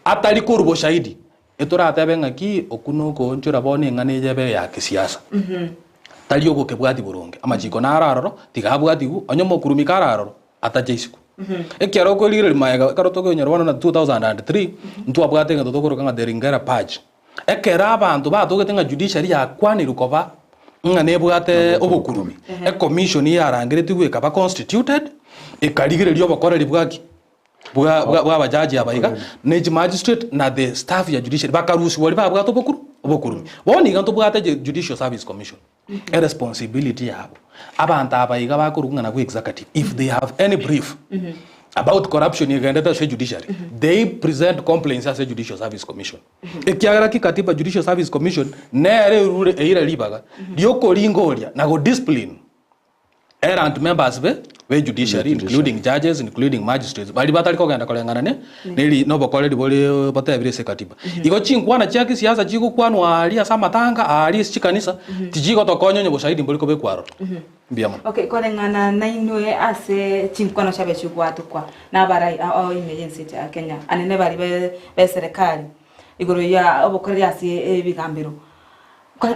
Atari korwa boshahidi, etoratebe ng'aki okwo nokoonchora bono eng'ana eye ebe eya kisiasa. Tari ogokebwatia boronge, amachiko naro aroro, tiga abwatigwe, onye omokurumi kare aroro, atache isiko. Ekiagera okorigereria magega ekero tokoinyora bono na 2003, ntwabwate egento tokoroka ng'a the Ringera Purge. Ekero abanto batogete ng'a judiciary yakwanirwe koba ng'a nebwate obokurumi, ecommission yarangeretigwe ekaba constituted, ekarigereria obokoreri bwa ki? Bwa bwa bwa abajaji aba iga, ne chimagistrate na the staff ya judiciary bakarusiwa baria babwate obokuru obokurumi. Bono iga ntobwate Judicial Service Commission, eresponsibility yabo, abanto aba iga bakorwa ng'a nabwo executive, if they have any brief about corruption egendete ase judiciary, they present complaints ase Judicial Service Commission. Ekiagera ki katiba Judicial Service Commission nere erure eira ribaga riokoringoria na godiscipline errant members be. Be judiciary including judges, including magistrates, baria batari kogenda koreng'ana ne neri nobokoreri bore botebire ase ekatiba. Igo chinkwana chia kisiasa chigokwanwa aaria ase amatanga, aaria ase chikanisa, tichigotokonya onye oboshahidi mbori kobekwa aroro. Mbuya mono. Okay, koreng'ana nainwe ase chinkwana chiabe chigwatukwa nabarai ao ime y'ense ya Kenya, anene baria be beserikali, igoro ya obokoreri ase ebigambero.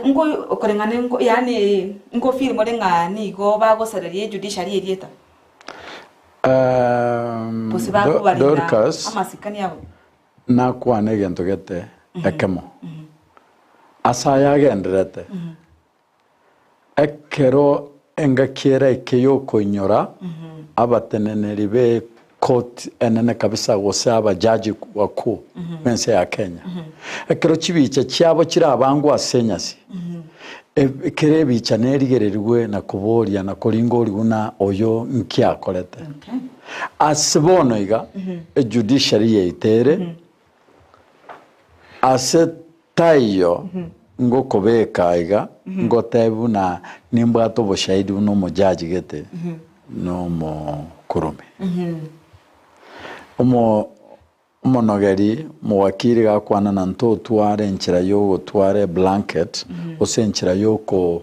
Nko koreng'ana nko yaani nko feel more ng'a nigo bagosareria ejudiciary erieta? Gose bakobarinda Dorcas, amasikani abo? nakwana egento gete ekemo, ase aya agendererete, Ekero engaki eraike y'okoinyora abateneneri be court enene kabisa gose abajaji bakuu b'ense ya Kenya, ekero chibicha chiabo chirabangwe ase enyasi, kera ebicha nerigererigwe na koboria na koringorigwa ng'a oyo nki akorete. Ase bono iga, ejudiciary yaito ere ase Taiyo ngokobeka aiga ngotebe buna nimbwate oboshahidi buna omojaji gete nomokurume. Omo omonogeri omowakiri gakwana na ntotware enchera yogotwara eblanket gose enchera yoko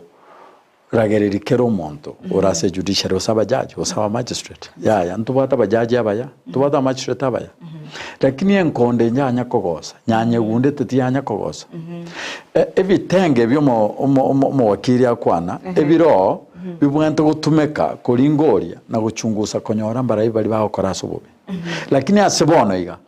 Ragereria kera omonto ore ase judiciary, gose abajaji, gose abamagistrate, yaya, ntobwate abajaji abaya, ntobwate abamagistrate abaya, lakini enkondo eye yanya kogosa, nyanyegundete tiyanya kogosa. Ebitenge ebio omo omo omo omowakiri akwana, ebiroo bibwenerete gotumeka koringoria na gochungusa konyora mbarai baria bagokora ase obobe. Lakini ase bono iga,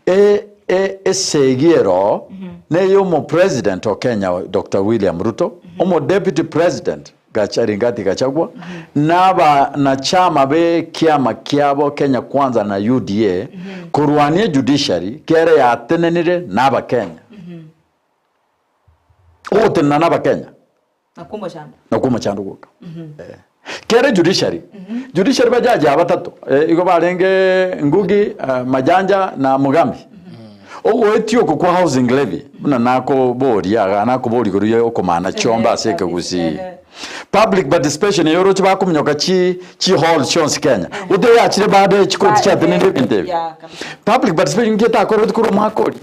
e e esegi ero neye omopresident o Kenya Doctor William Ruto, omo deputy president Gacha Rigathi Gachagua, na abanachama be kiama kiabo Kenya Kwanza na UDA korwania ejudiciary kere yatenenire na abakenya. Ogotenena na abakenya. Nakwo omochando. Nakwo omochando gwoka. Eh. Kere judiciary. Judiciary bajaji abatato eh, igo barenge Ngugi, eh, Majanja na Mugambi. Ogoetia oko kwa housing levy buna nakoboria iga nakoboria igoro ya okomana chiombe ase ekegusii. Public participation eye oroche bakominyoka chi chi hall chionsi Kenya. Gotebe yachire baada ye chikoti chiatenenire ebinto ebi. Yeah, kabisa. Public participation nki etakoreti korwa omwaka oria.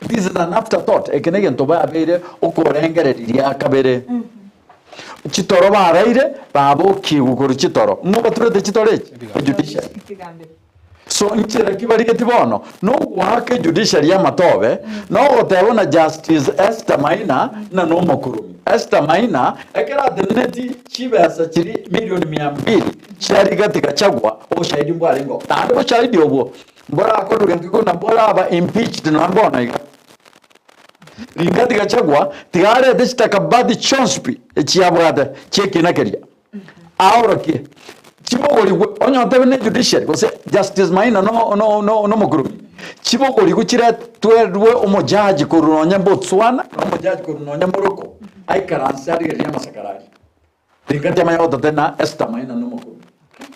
This is an afterthought, eke negento babeire okorengereria ria kabere. Chitoro baraire babokigwe korwa chitoro. Ng'o baturete chitoro echi? Ejudiciary. So nchera ki barigeti bono? Nogoaka ejudiciary amatobe, nogoteba buna Justice Esther Maina ng'a nomokurumi. Esther Maina ekero ateneneti chibesa chiria milioni mia mbili chia Rigathi Gachagua, oboshahidi mbwarenge oo. Naende oboshahidi obwo Mborakorwe gento kio na mboraba impeached nonya mbono iga. Rigathi Gachagua tiga arete chitakabadhi chionsi pi echiabwate chiekina keria aorokie chibogorigwe onye otebe ne judiciary gose Justice Maina no no no nomokurubi chibogorigwe chiretwerwe omojaji korwa nonya Botswana na omojaji korwa nonya Morocco aikaranse arigererie amasakara aria. Rigathi amanye gotote na Esther Maina nomokurubi.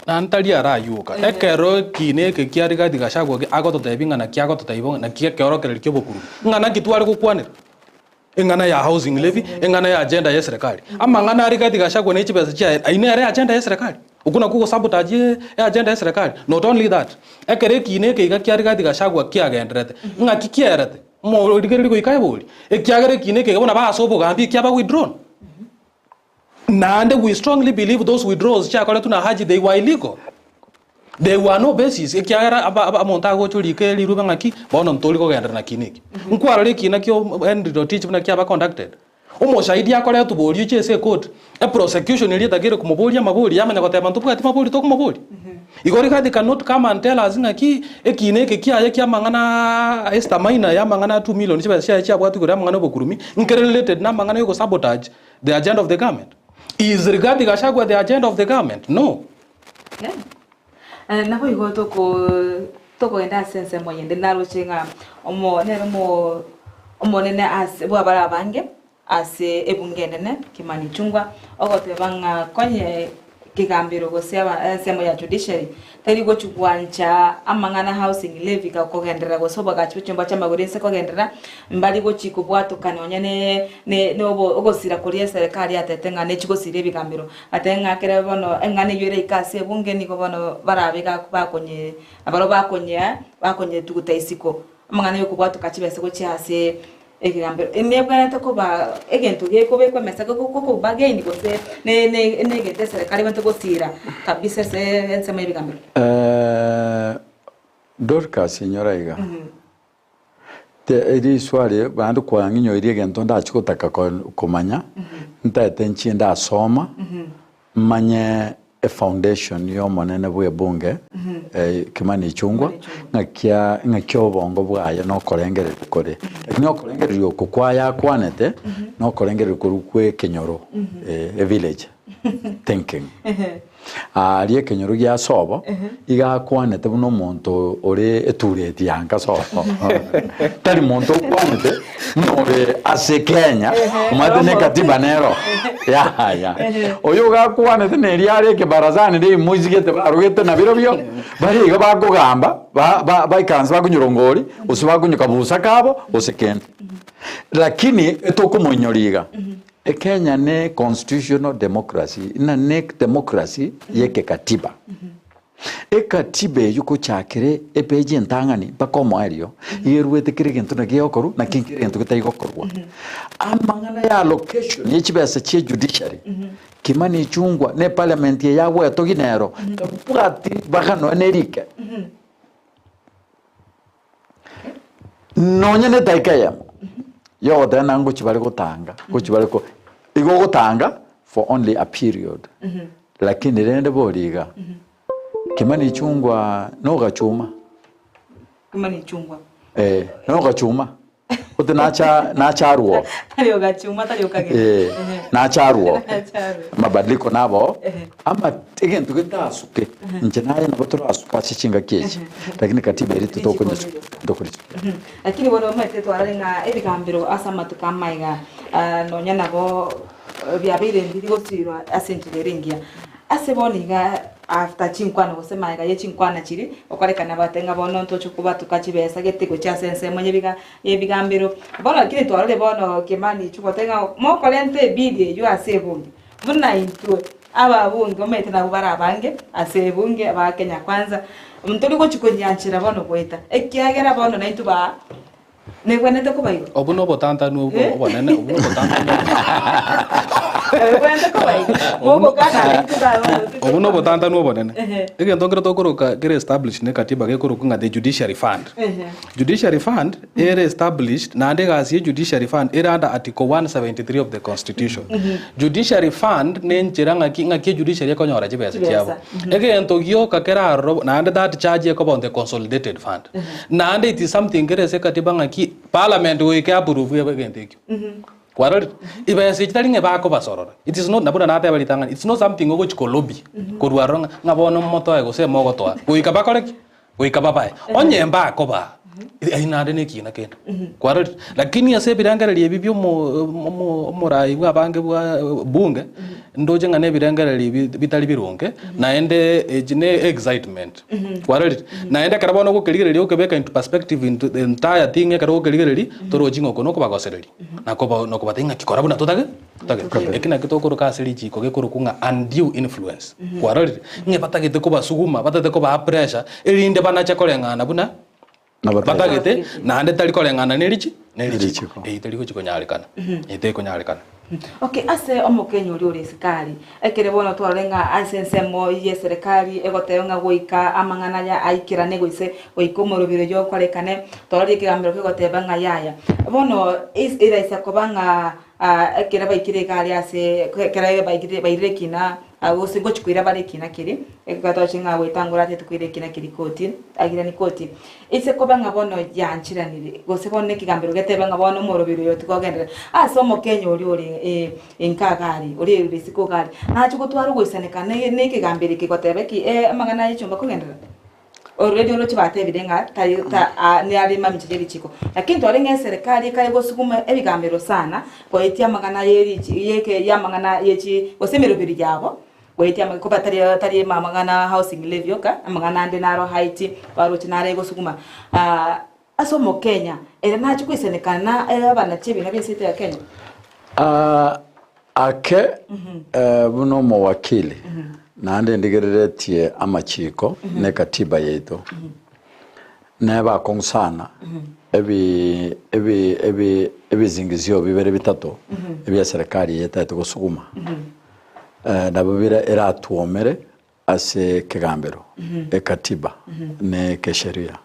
Na ntari arayuoka. Ekero ekiina eke kia Rigathi Gachagua agototebia ng'a naki agototebia bo naki ekeorokererio ki'obokurubi, ng'a naki tware gokwanera eng'ana ya housing levy, eng'ana ya agenda ya eserekari. Amang'ana a Rigathi Gachagua ne chibesa chiaye ayio nere agenda ya eserekari. Okwo nakwo ogosabotage eagenda ya eserekari. Not only that, ekero ekiina eke iga kia Rigathi Gachagua kiagenderete, ng'aki kiaerete? Omorigereria goika ebori, ekiagera ekiina eke iga buna baase obogambi ekiaba withdrawn. Naende we strongly believe those withdrawals chiakoretwe na Haji they were illegal. There were no basis ekiagera aba aba omonto agocha orike rirube ng'aki bono ntori kogenderera na kina eke. Nkwarora ekina kio Henry Rotich buna kiaba conducted. Omoshahidi akoretwa boria oche ase ecourt, eprosecution eria etakeire komoboria amabori yamanya goteba ntobwati mabori tokomoboria. Igo Rigathi cannot come and tell us ng'aki ekina eke kiaye kia amang'ana Esther Maina ya amang'ana a 2 million chibesa chiaye chiabwatwe igoro ya amang'ana ya obokurumi nkere related na amang'ana ya ogosabotage The agenda of the government? Is Rigathi Gachagua the agenda of the government? No. Okay. Eh, nabo igo toko tokogenda ase ensemo yende naroche ng'a omo nere omo omonene ase bw'abare abange ase ebunge enene Kimani Ichung'wa ogoteba ng'a konye. kegambero gose aba ensemo ya judiciary teri gochi gwancha amang'ana housing levy kogenderera gose obogachi bwe chinyomba chi'amagoro ense kogenderera, mbari gochi kobwatoka nonye ne ne na obo ogosira koria eserekari yatete ng'a nechi gosira ebigambero. Batebe ng'a ekere bono eng'ana eywo eraike ase ebunge nigo bono barabe iga bakonye nabarobwo bakonyea bakonyetuguta isiko. Amang'ana yokobwatoka chibesa gochia ase ekegambero nebwenerete koba egento gekobekwa emesa gokobargain gose ne ne negento eserekari ebwenerete gosira kabisa ase ensemo yebigambero. Dorcas inyora iga, te riswali naende kwang'inyoirie egento ndachi gotaka komanya, ntaete nchie ndasoma, Manye efoundation y'omonene bw'ebunge Kimani Ichung'wa ng'akia ng'aki obongo bwaye nokorengereria kore. Lakini okorengereria oko kwaye akwanete nokorengereria korwa kwa ekenyoro evillage thinking. Aria ekenyoro gia sobo iga akwanete buna omonto ore etureti ya nka sobo. Tari monto okwanete buna ore ase Kenya omanyete ne ekatiba nero yaya. Oyo iga akwanete neria are ekebarazani rimoisigete barogete nabirobio baria iga bakogamba ba ba baikaransa bakonywa rongori gose bakonywa kabusa kabo gose kende. Lakini etokomoinyoria iga. Ekenya ne constitutional democracy na ne democracy y'ekekatiba. Ekatiba eyio gochakera epeji entang'ani mpaka omoerio, iga eruete kera egento naki gegokorwa naki kera egento getari gokorwa. Amang'ana ya allocation ye chibesa chia judiciary, Kimani Ichung'wa ne parliament eye agwetogia nero, tabwati ribaga nonya ne rike. Nonye ne edaika eyemo yogoteba na ngochi bare gotanga, ngochi bare ko igo ogotanga for only a period. Lakini rende bori iga, Kimani Ichung'wa nogachuma? Kimani Ichung'wa. Eh, nogachuma. Ote nacha nacha arwo. Tari ogachuma tari okagera. Eh, nacha arwo. Nacha arwo. Amabadiliko nabo ama egento getasuke inche naye nabo torasuke ase chingaki echi lakini katiba eri titokonyesuka ntokorisuka. Lakini bono omanyete twarore ng'a ebigambero ase amatuko amaiga nonya nabo biabeire mbiri gosirwa ase enchera ere engiya. Ase bono iga after chinkwana gose magega ye chinkwana chiria, okorekana bateba ng'a bono ntoche kobatuka chibesa gete gochia ase ensemo yebiga yebigambero. Bono lakini twarorire bono Kimani Ichung'wa goteba ng'a mokorenta ebill eywo ase ebunge, buna intwe ababunge omanyete nabwo bare abange ase ebunge aba Kenya Kwanza, ntori gochi konyanchera bono goeta, ekiagera bono naintwe ba Negwenerete koba igo? Obwo nobotantanu obonene, obwo nobotantanu Negwenerete koba igo? Mogokana Obwo nobotantanu obonene. Egento nkere tokoroka kere established ne katiba gekorokwa ng'a the judiciary fund. Judiciary fund ere established naende egasi ye judiciary fund ere under article 173 of the constitution. Judiciary fund ne enchera ng'aki ng'aki ejudiciary ekonyora chibesa chiabo. Egento gioka kere aroro naende that charge ekoba on the consolidated fund. Naende it is something kere ase ekatiba ng'aki parliament goika eapprove egento ekio. Kwarorire? Ebesa echi tari ng'a ebakobasorora. It is not na buna nateba ritang'ani, it's not something ogochi kolobby korwa aroro ng'a ng'a bono motoe gose mogotoa. Goika bakore ki? Goika babae. Onye mbakobaa, ayio naende na ekina kende. Kwarorire? Lakini ase ebirengererio ebi bia omo omo omorai bwa abange bwa bunge, ndoche ng'a na ebirengererio ebi bitari bironge, naende echi ne excitement. Kwarorire? Naende ekero bono ogokerigereria okebeka into perspective into the entire thing ekero ogokerigereria, torochi ng'a oko nokobagosereria, na koba nokobatebia ng'aki kora buna totage totagete. Eki nakio tokoroka ase richiko gekorokwa ng'a undue influence. Kwarorire? Ng'a batagete kobasuguma, batagete kobaa pressure, erinde banache koreng'ana buna batagete, naende tari koreng'ana ne richi ne richiko. Eyio teri gochi konyarekana, eyio tekonyarekana. Okay, ase omokenyi oria ore esikari, ekere bono twarore ng'a ase ensemo y'eserekari egoteba ng'a goika amang'ana aya aikerane gose goika omorobiri oyio okorekane, twarorire ekegambero kegoteba ng'a yaya. Bono is eraisa koba ng'a ekere baikire iga aria ase ekere baikire bairire ekina gose ngochi koira bare ekina keria, ekero toroche ng'a goetangora atete koira ekina keria koti, airani koti. Ase koba ng'a bono yanchiranire, gose bono ekegambero getebe ng'a bono omoroberi oyo tikogenderera, ase omokenya oria ore enka iga aria, oria ore isiko iga aria, nache gotwara ogoisaneka na ekegambero eke goteba ki amang'ana aya echumba kogenderera? Already oroche batebire ng'a tari ta nare mamicha ye richiko. Lakini twarenge ng'a eserekari ekare gosuguma ebigambero sana, goetia amang'ana ye richi yeke ya amang'ana ye chi gose emeroberi yabo. Goetia amagiko tari tari amang'ana housing levy oka, amang'ana ande naro height, baroche nare egosuguma. Ase omokenya, ere nachie koisanekana abanachi ebina b'ense yaito ya Kenya? Ake buna omowakili, naende ndigereretie amachiko na ekatiba yaito, nebe akong'u sana ebi ebi ebi ebizingizio bibere bitato ebia serikali eye etagete gosuguma, nabo bire eratwomere ase ekegambero, ekatiba, na ekesheria.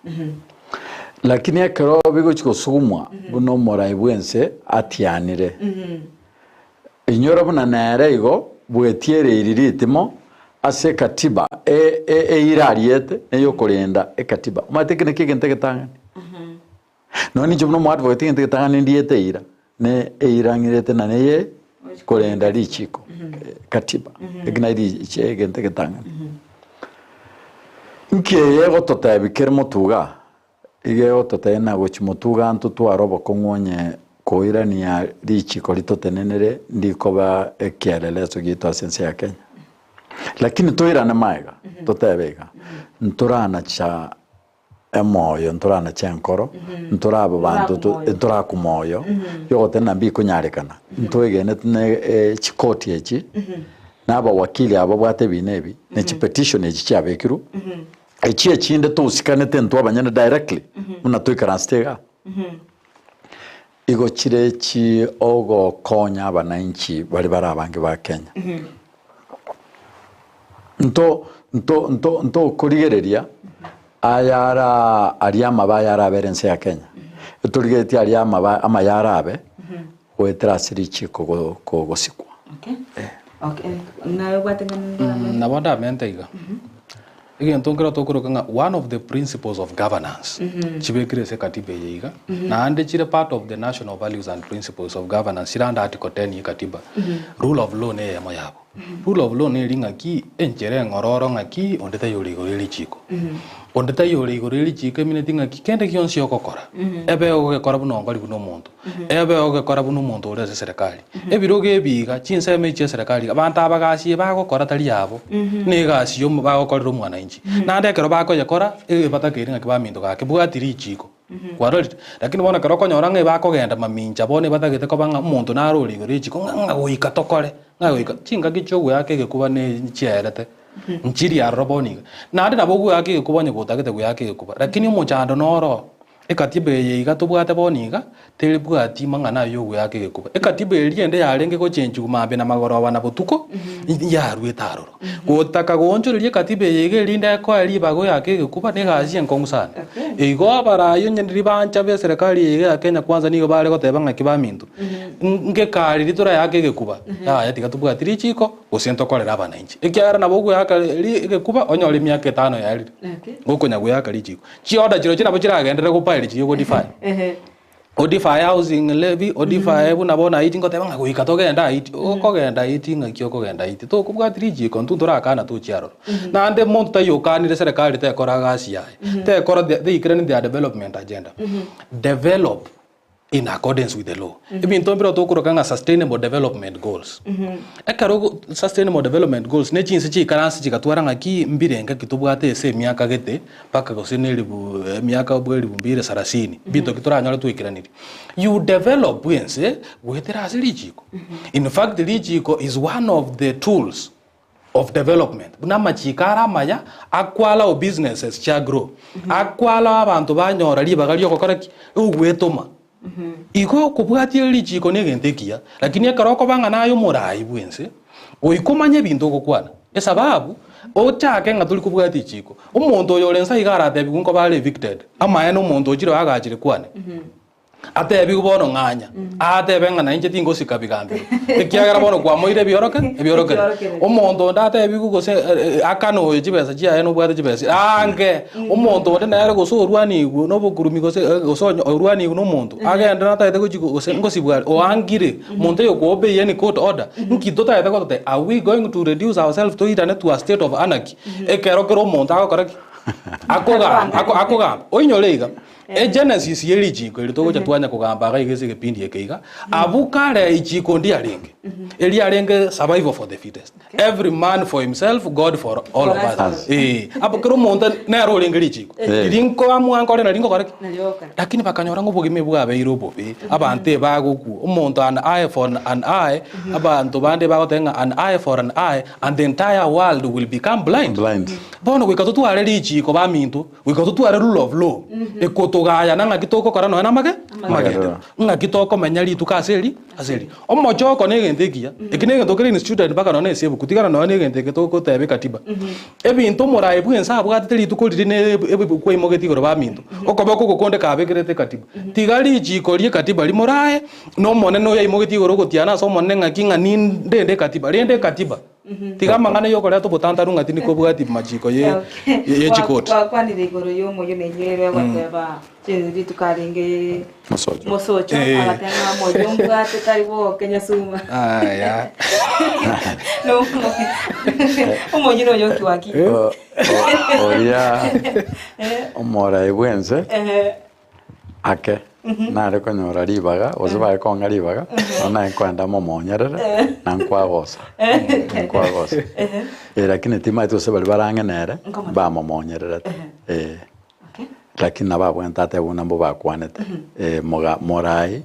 Lakini ekero bigochia gosugumwa buna omorai bw'ense atianire, inyora buna nere igo bwetiereiri ritimo ase ekatiba e- e- eira ariete neyokorenda ekatiba. Omanyete eke nakio egento egetang'ani. Nonya ninche buna omoadvocate egento egetang'ani ndiete eira, ne eira ng'irete na neye korenda richiko, katiba, eki naye riche egento egetang'ani. Nki eye egototebia kere motuga? Iga egototebia na gochia motuga ntotware obokong'u onye koirania richiko ritotenenere ndikoba ekieleleso giaito ase ense ya Kenya. Lakini toirane magega, totebe iga, ntoranacha emoyo, ntoranache enkoro, ntorabe banto to- ntorakwa moyo, yogotenena mbikonyarekana, ntoegenete na chikoti echi, na abawakili aba babwate ebina ebi, na chipetition echi chiabekirwe, echi echinde tosikanete intwe abanyene directly, buna toikaransete igaa. Igo chire chi ogokonya abananchi baria bare abange ba Kenya. Nto nto nto ntokorigereria ayara aria amabe ayarabere ense ya Kenya, etorigeretie aria amabe amaya arabe goetera ase richiko go go gosikwa. Okay. Okay. Naye obwate ng'a Mm, nabo ndamente iga egento nkero tokoroka ng'a one of the principles of governance chibekire ase ekatiba eye iga naende chire part of the national values and principles of governance chire under article 10 ya ekatiba rule of law na eyemo yabo rule of law neri ng'aki enchera eng'ororo ng'aki onde taiyo ore igoro ye richiko onde taiyo ore igoro ye richiko emineti ng'aki kende gionsi ogokora ebe ogokora buna ongori buna omonto Ebe ogekora buna omonto ore ase eserekari. Ebirogo ebi iga, chinsemo echi chi'eserekari iga, abanto aba gasi eye bagokora tari yabo, na egasi y'omo bagokorera omwananchi. Naende ekero bakoyekora, ebatakeire ng'aki baminto gaki, bwati richiko. Kwarorire? Lakini bono ekero okonyora ng'a ebakogenda mamincha bono ebatagete koba ng'a omonto naro ore igoro y'echiko ng'a ng'a goika tokore, ng'a goika, chingaki chi'ogoeaka egekuba ne chiaerete, nchiri aroro bono iga. Naende nabo ogoeaka egekuba onye gotagete goeaka egekuba, lakini omochando noro. Ekatiba eye iga tobwate bono iga, terebwati mang'ana ayio y'ogoeaka egekuba. Ekatiba eria ende yarenge gochenchigwa mambia na magoroba na botuko, yaruete aroro. Gotaka goonchoreria ekatiba eye iga erinde ekoe ribaga oeake egekuba, negasi enkong'u sana. Igo abarai onye ribancha b'eserekari eye iga ya Kenya Kwanza nigo bare goteba ng'aki baminto, ngekari riria toraeake egekuba, yaya tiga tobwati richiko, gose ntokorere abananchi. Ekiagera nabo ogoeaka ri egekuba onyore emiaka etano yaerire, gokonya goeaka richiko. Chiorder chirochio nabo chiragenderere gopaeria chiria ogodefy. Odefy housing levy, odefy buna bono Haiti ngoteba ng'a goika togende Haiti, okogenda Haiti ng'aki okogenda Haiti? Tokobwati richiko intwe ntorakana tochia aroro. Naende monto taiyo okanire serikali tekora gasi yaye, tekora teikerani their development agenda. Develop in accordance with the law. Ebinto mbire tokoroka ng'a sustainable development goals. Ekero ogo- sustainable development goals ne chinse chiaikaranse chigatwara ng'aki mbirenge ki tobwate ase emiaka gete mpaka gose na elifu emiaka bwa elifu mbili sarasini, mbinto ki toranyore twaikeranirie. You develop ense goetera ase richiko. In fact richiko is one of the tools of development, buna amachiko are amaya akoallow businesses chia grow, akoallow abanto banyora ribaga riogokora ki? Ogwetoma. Igo okobwatia richiko na egento ekiya, lakini ekero okoba ng'a naye omorai bwense, goika omanye ebinto ogokwana, esababu ochake ng'a tori kobwatia richiko. Omonto oyo ore nsa iga aratebiwe nkoba are evicted, amaene omonto ochire oagachire kwane. Atebigwe bono ng'anya, aatebe ng'a nainche tingosika bigambero, ekiagera bono kwamoire ebioroke ebiorokererio. Omonto onde atebigwe gose akane oyo chibesa chiaye nobwate chibesa aange, omonto onde nere gose orwanigwe nobokurumi gose gose onye orwanigwe na omonto, agende natagete gochi gose ngosibwa are, oangire, omonto oyo okoobey any court order, nki totagete gototebia, are we going to reduce ourselves toirane to a state of anarchy, ekero kera omonto agokora ki? Akogamba, ako- akogamba. Oinyore iga, egenesis ye richiko eri togocha twanya kogamba iga iga ase egepindi eke iga, abwo kare ichiko ndiarenge, eriarenge survival for the fittest. Every man for himself, God for all of us. Eh, apo kera omonto nere orenge richiko. Eh. Riria nkoamua nkore nari nkokora ki? Nari ogokora. Lakini bakanyora ng'a obogima bwabeire obobe, abanto ebagokwa, omonto an eye for an eye, abanto bande bagoteba ng'a an eye for an eye and the entire world will become blind. Blind. Bono goika totware richiko baminto, goika totware rule of law, ekotogayana ng'aki togokora nonya na amage amagenderero. Ng'aki tokomenya rituko ase eri ase eri. Omochoko na egento ekiya, eki na egento kere instituted mpaka nonya na ase ebuku, tigana nonya na egento eke togoteba ekatiba. Ebinto omoraai bwense abwatete rituko riria na ebuku aimogetie igoro baminto, okoboko oko konde kabekerete ekatiba. Tiga richiko rie ekatiba rimorae, na omonene oyo aimogetie igoro ogotiana ase omonene ng'aki ng'a nindende ekatiba, rende ekatiba. Tiga amang'ana yokoreta obotantaru ng'a tindi kobwatia machiko ye ye chikoti. Gwakwanire igoro y'omoyio na inywere ogoteba rituko arenge Mosocho. mosocho Eh. agateba ng'a omoyio mbwate tari bwoke nyasuma. Aya. Omoyio noyo okiwaki. O- o- oria omorai bwense Ake, nare konyora ribaga, gose bare kong'a ribaga, bono naye nkoenda momonyerere, na nkwagosa, nkwagosa. Eh, lakini timanyeti gose baria barang'e nere, mbamomonyererete, eh. Lakini nabo abwenerete atebe buna mbwo bakwanete, eh, moga morai,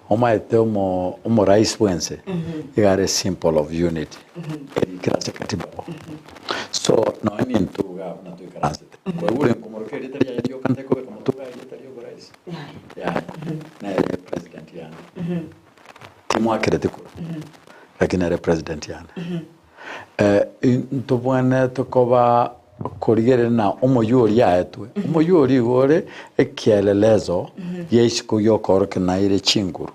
omaete omo omorais bwense, iga are symbol of unity, erikire ase katiba bo. So, nonye nintwe iga buna toikaransete. Koigure nkomoroka erieta riaye rioka ntekobeka motwe bwaye erieta ri'oboraisi? Yaya, nere president yane. Timwakereti kura, lakini nere president yane. Ntobwenerete koba korigereria na omoyio oria aetwe, omoyio oria igo ore ekielelezo gia isiko giokorokia naire chinguru.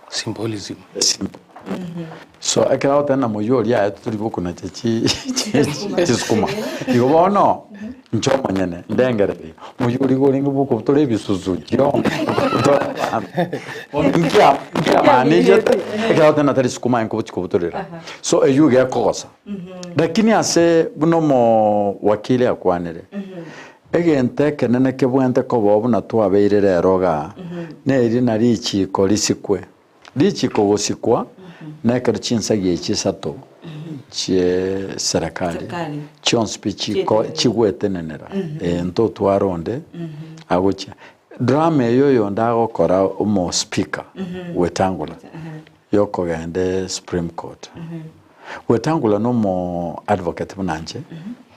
Symbolism. Simple. So ekero agoteba na moyio oria aye tori gokunacha chi chisukuma. Igo bono inche omonyene ndengereria moyio oria igo orenge bwokobutora ebisusu chionsi kobutora abanto. Bono nkia nkiamanishete ekero agoteba na tari sukuma aye nkobochi kobutorera. So eywo iga ekogosa. Lakini ase buna omowakili akwanire, Egento ekenene kebwente kobao buna twabeire rero igaa, neri na richiiko risikwe. Richiiko gosikwa nekero chinsagi echi isato chie serikali Serikali. chionsi pi chiko chigwetenenera eh, ntotware onde agochia. Drama eyo oyonde agokora omo speaker Wetangula yokogenda Supreme Court. Wetangula nomo advocate buna inche,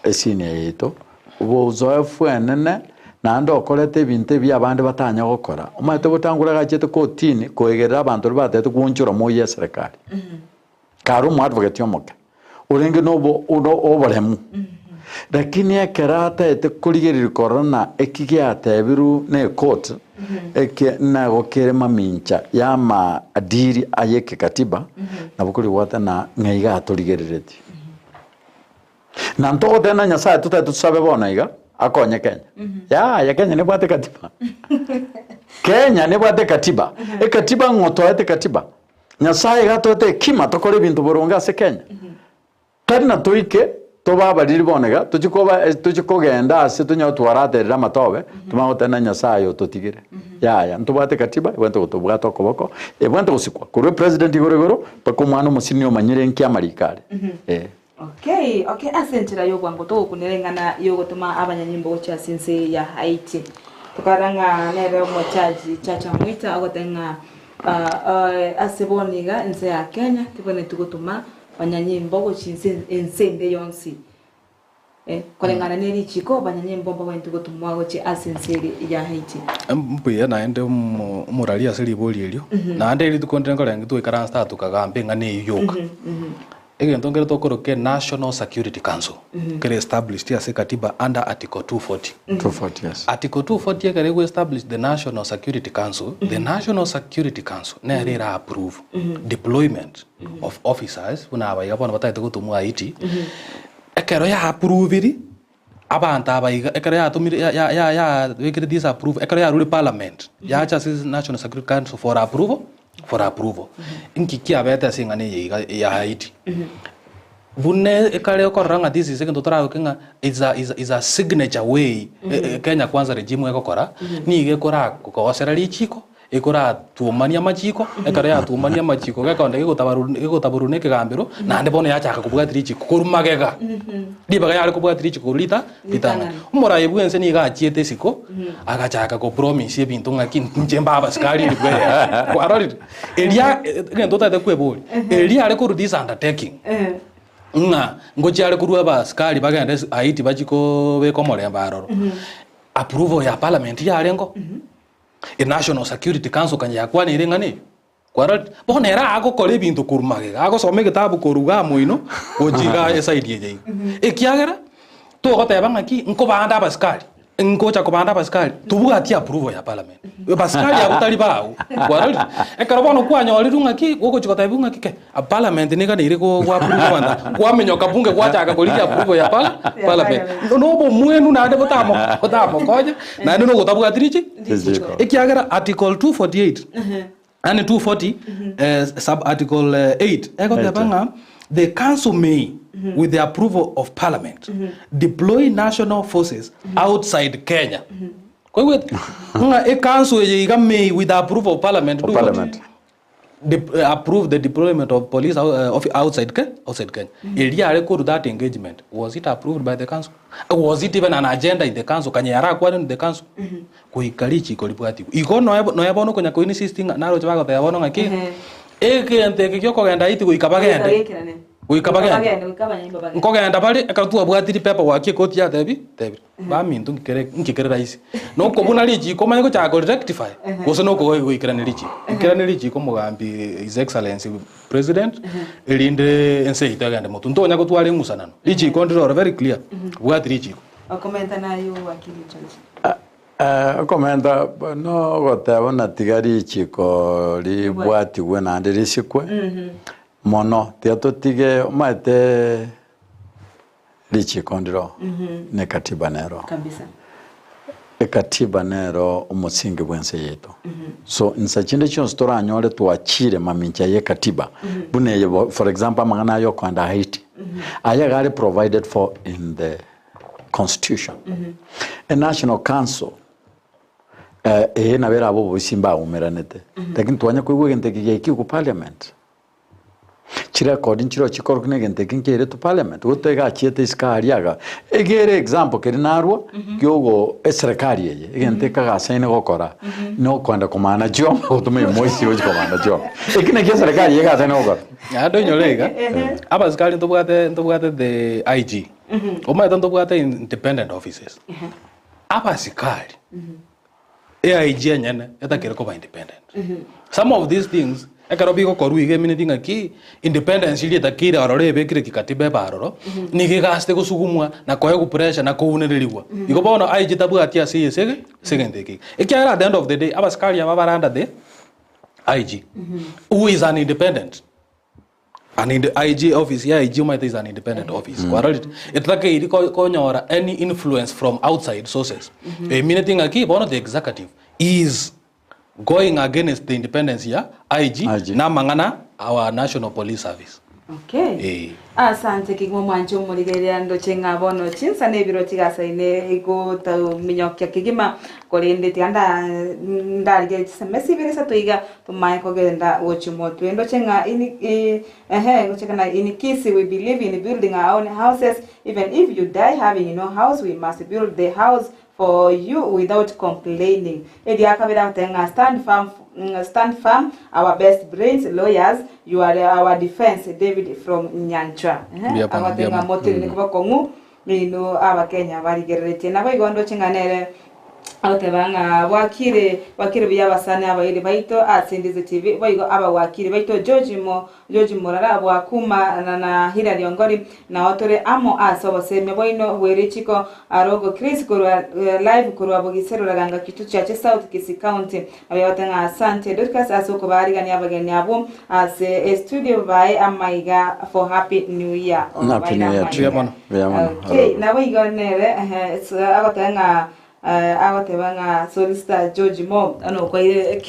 esenior yaito, obozoefu enene naende okorete ebinto ebi abande batanya gokora. Omanyete Wetangula iga achete kotini koegerera abanto baria batagete goonchora moyio eserekari. Kare omo advocate omoke, orenge na obo oboremu. Lakini ekero ataete korigereria korora na eki giatebirwe na ecourt, eke nago kere mamincha ya amaadili aye ekekatiba, nabo korigwata na ng'a iga atorigereretie. Na ntogoteba na Nyasaye totaete tosabe bono iga, akonye Kenya. Yaya Kenya nebwate katiba. Kenya nebwate katiba. Ekatiba ng'o toete katiba? Nyasaye iga atoete hekima tokore ebinto boronge ase Kenya. Tari na toike tobe abariri bono iga, tochie koba tochie kogenda ase tonyare twaraterire amatobe, tomanye goteba na Nyasaye ototigire. Yaya, ntobwate katiba, ebwenerete gotobwata okoboko, ebwenerete gosikwa korwa epresident igoro igoro, mpaka omwana omosini omanyire nki amariko are. Eh. Okay, okay, ase enchera y'obwango togokunera eng'ana y'ogotoma abanyanyimbo gochia ase ense ya Haiti. Tokarora ng'a nere omochaji Chacha Mwita ogoteba ng'a ase bono iga ense ya Kenya tebwenereti gotoma banyanyimbo gochia ense ense ende yonsi. Koreng'ana ne richiko banyanyimbo mbabwenereti gotomwa gochia ase ense ere ya Haiti. Mbuya naende omo omorari ase ribori erio, naende rituko ndire nkorenge twaikaransa tata tokagamba eng'ana eywo yoka. Egento nkere tokoroka National Security Council, kere established ase katiba under article 240. 240, yes. Article 240 ekero ego establish the National Security Council, the National Security Council nere era approve deployment of officers buna aba iga bono batagete gotomwa Haiti, ekero ya approviri, abanto aba iga ekero yatomire ya- ya- ya- yabekire disapprove ekero yarure parliament, yacha ase National Security Council for approval for approval. Inki kiabete ase eng'ana eye iga ya Haiti? Buna ekare okorora ng'a this is egento toragoke ng'a is a is a is a signature way Kenya Kwanza regime egokora, nigo ekorakogosera richiko, ekoratwomania amachiko, ekero yatwomania amachiko gekonde gegotabaru gegotaborwa na ekegambero, naende bono yachaka kobwatia richiko korwa magega. Ribaga yare kobwatia richiko korwa rita ritang'ani. Omoraia bwa ense nigo achiete isiko, agachaka kopromise ebinto ng'aki inche mbae abasikari elifu eyemo, kwarorire? Eria egento otagete kweboria, eria are korwa this undertaking, ng'a ngochia are korwa abasikari bagende ase Haiti bachie kobeka omorembe aroro, approval ya parliament yarengeo, e national security council kanya yakwaneire eng'ana eywo, kwarorire? Bono ere agokora ebinto korwa magega, agosoma egetabu korwa igaa moino, gochia igaa eside eye iga. Ekiagera, togoteba ng'aki, nkobande abasikari. Ngocha kobanda abasikari, tobwati approval ya parliament. Basikari abwo tari bao. Kwarorire? Ekero bono kwanyorirwe ng'aki, gogochia gotebiwa ng'aki ke, parliament neganeire go go approve abanto aba. Kwaminyoka bunge gwachaka korigia approval ya pala parliament. Nobomwenu naende botamo botamokonye, naende nogotabwati richi Richiko. Ekiagera article 248 Yaani 240 sub article 8 egoteba ng'a the council may with the approval of parliament deploy national forces outside Kenya. Koigwete? Ng'a e council eye iga may with the approval of parliament do what? Parliament. Approve the deployment of police outside Ke outside Kenya. Eria are korwa that engagement was it approved by the council? Was it even an agenda in the council? Kanya yarakwane in the council? Goika richiiko ribwatigwe. Igo noe noe bono okonya koinsist ng'a naroche bagoteba bono ng'aki, egento eke giokogenda Haiti goika bagende, goika bagende, nkogenda bare ekero twabwatiri paperwork ekoti yatebi tebire, baminto nkikere nkikere rahisi. Nokobuna richiiko omanye gochaka korirectify, gose nokogoika goikerania richiiko. Ikerania richiiko omogambi his excellency president, erinde ense yaito egende motwe. Ntonya gotwara eng'usanano, richiiko ndire oro very clear, bwati richiiko. Okomenta naye owakili George. Okomenta nogoteba buna tiga richiko ribwatigwe naende risikwe mono, tiga totige omanyete richiko ndiro na ekatiba nero. Kabisa. Ekatiba nero omosingi bw'ense yaito. So insa chinde chionsi toranyore twachire mamincha ya ekatiba buna eye for example amang'ana aya okoenda Haiti, aya iga are provided for in the constitution. E national council eye nabo erabe oboisia mbaumeranete, lakini twanya koigwa egento eke giaikigwe parliament, chirecord nchiroo chikorokwa na egento eke nkiairetwe parliament, gose egachiete isiko aria iga. Ege ere example keria narwa kiogo eserekari eye, egento ekagasaine gokora, na okoenda komana chiombe gotoma emoisi gochia komana chiombe. Eki nakio eserekari eye egasaine gokora. Naende oinyore iga, abasikari ntobwate ntobwate the IG. Omanyete ntobwate independent offices. Abasikari, AIG enyene etakire koba independent. Some of these things, ekero bigokorwa iga emineti ng'aki, independence eria etakeire ororo ebekire kikatiba ebe aroro, nigo egasete gosugumwa na koegwa pressure na kounererigwa. Igo bono IG tabwati ase eye ase ase egento eke iga. Ekiagera at the end of the day, abasikari aba bare under the IG, who is an independent. An inde IG office ya IG omanyete is an independent office kwarorire etakeiri ko- konyora any influence from outside sources emineti ng'aki bono the executive is going against the independence ya IG, IG. na amang'ana our national police service Okay. Eh. Asante kegima omwanche omorigereria ndoche ng'a bono chinsa na ebiro chigasaine igotominyokia kegima korende tiga nda ndarigereria chisemesi ibere isato iga Tomae kogenda gochia omotwe. Ndoche ng'a in ehe ngocheka na in Kisii we believe in building our own houses even if you die having no house we must build the house for you without complaining. Eria kabere agoteba ng'a stand firm stand firm our best brains lawyers you are our defense David from Nyanchwa. Ehe Mbuya mono, agoteba mbuya ng'a mono. motenene kobakong'u Inwe Abakenya barigereretie. Naboigo ndoche ng'a nere agoteba ng'a bwakire, bwakire buya abasani abairi baito ase Ndizi TV, boigo abawakiri baito George Mo, George Morara bwakuma na na Hillary Ongori, nao tore amo ase obosemia bwaino bwe richiko Arogo Chris korwa live korwa Bogisero Raganga Kitutu Chache South Kisii County. Nabo yagoteba ng'a asante Dorcas ase okobaarigania abageni abwo ase estudio bae amaiga for happy new year. Happy new year to you. Mbuya mono. Mbuya mono. Okay, nabo igo nere ehe, agoteba ng'a. Agoteba ng'a Solicitor George Mo ano okwaire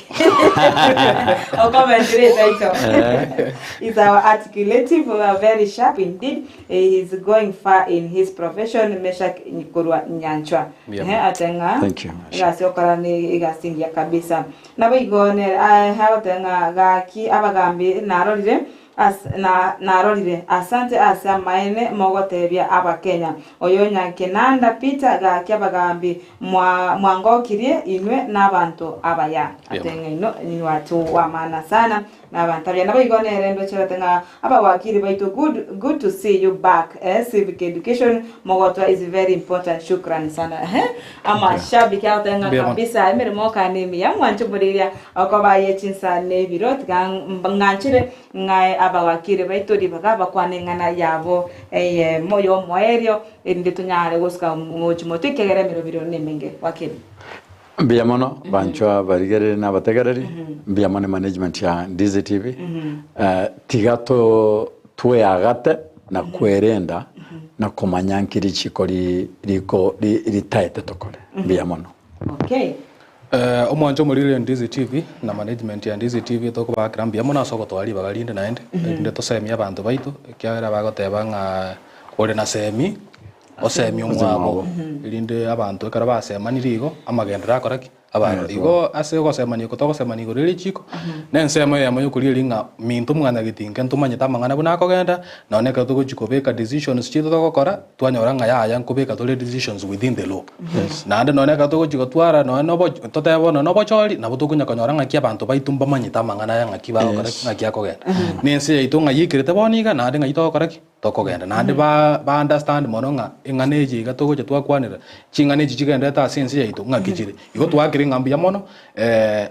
okomentire etitle. Is our articulative very sharp indeed. He is going far in his profession Meshak korwa Nyanchwa. Mbuya Ehe mono. ate ng'a Thank you. egasi okora ne egasi engiya kabisa. Naboigo nere agoteba ng'a gaki abagambi narorire As na narorire, asante ase amaene mogotebia Abakenya. Oyo Nyakenanda Peter gaki abagambi mwa mwangokirie inwe nabanto abaya. Ate ng'a ino inwe atu wamana sana nabanto abaya. Naboigo nere ndocherete ng'a abawakili baito good good to see you back eh civic education mogotwa is very important shukran sana eh amashabiki agoteba ng'a Mbuya mono. kabisa emeremo okane emiya mwanche omorigereria Okoba ye chinsa na ebiro, tiga ng'anchere ng'ae abawakiri baito ribaga bakwane eng'ana yabo eyemo y'omoerio, erinde tonyare gosuka gochia motwe, ekiagera emerobio nemenge. Wakiri. Mbuya mono banchwa barigereri na abategereri, mbuya mono emanagement ya Ndizi TV. Tiga to tweagate na kwerenda na komanya nki richiko ri riko ri ritaete tokore. Mbuya mono. Okay. Omwancho omoriri Ndizi TV na management ya Ndizi TV tokobakera mbuya mono ase ogotoa ribaga rinde naende, erinde tosemie abanto baito ekiagera bagoteba ng'a ore na semi osemie omwabo, erinde abanto ekero basemanire igo amagenderero akora ki? Abarore. Igo ase ogosemania oko togosemania igoro ere richiko, na ensemo eyemo yokoria ng'a minto mwanyagetinge ntomanyete amang'ana buna akogenda, Nonya ekero togochia kobeka decisions chiaito togokora, twanyora ng'a yaya nkobeka tore decisions within the law. Naende nonya ekero togochia gotwara nonya na obo totebe bono na obochori, nabo tokonya konyora ng'aki abanto baito mbamanyete amang'ana aya ng'aki bagokora ki, ng'aki akogenda. Na ense yaito ng'ai ekerete bono iga, naende ng'ai togokora ki, tokogenda. Naende ba ba understand mono ng'a eng'ana eye iga togocha twakwanera, ching'ana echi chigenderete ase ense yaito ng'aki chire. Igo twakire ng'a mbuya mono,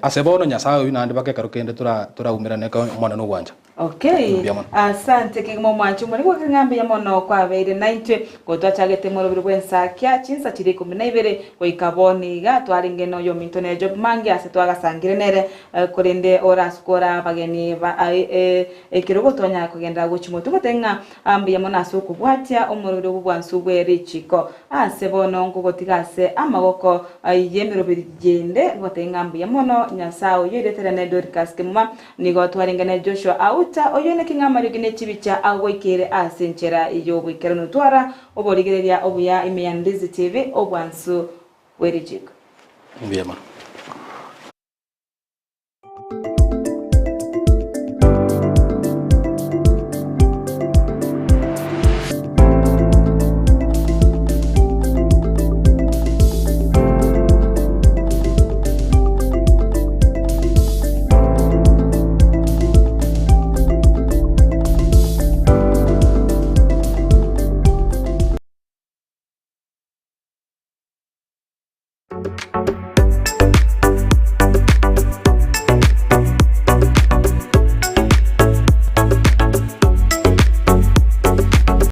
ase bono Nyasaye oyio naende mpaka ekero kende tora toraumerane ekero Omonene ogwancha. Okay, Mbuya mono. asante kegima omwanchi omore goika ng'a mbuya mono kwabeire naintwe gotwachagete morobiri bw'ensakia chinsa chiria ikomi na ibere goika bono iga twarenge noyominto nere Job Mange ase twagasangire nere eh, korende orasuke ore abageni ba ai eh, ekerogo twanyara kogenderera gochia motwe goteba ng'a ah, mbuya mono ase okobwatia omorobiri obwo bwansu bwe richiko ase bono nkogotiga ase amagoko y'emeroberi yende goteba ng'a mbuya mono Nyasae oyio erieta riane Dorcas Kemuma Nigo twarenge na Joshua Auta, oyio naki ng'a amariogi ne chibicha agoikeire ase enchera y'oboikeranu. Twara oborigereria obuya ime ya Ndizi TV, obwansu bwe richiko. Mbuya mono.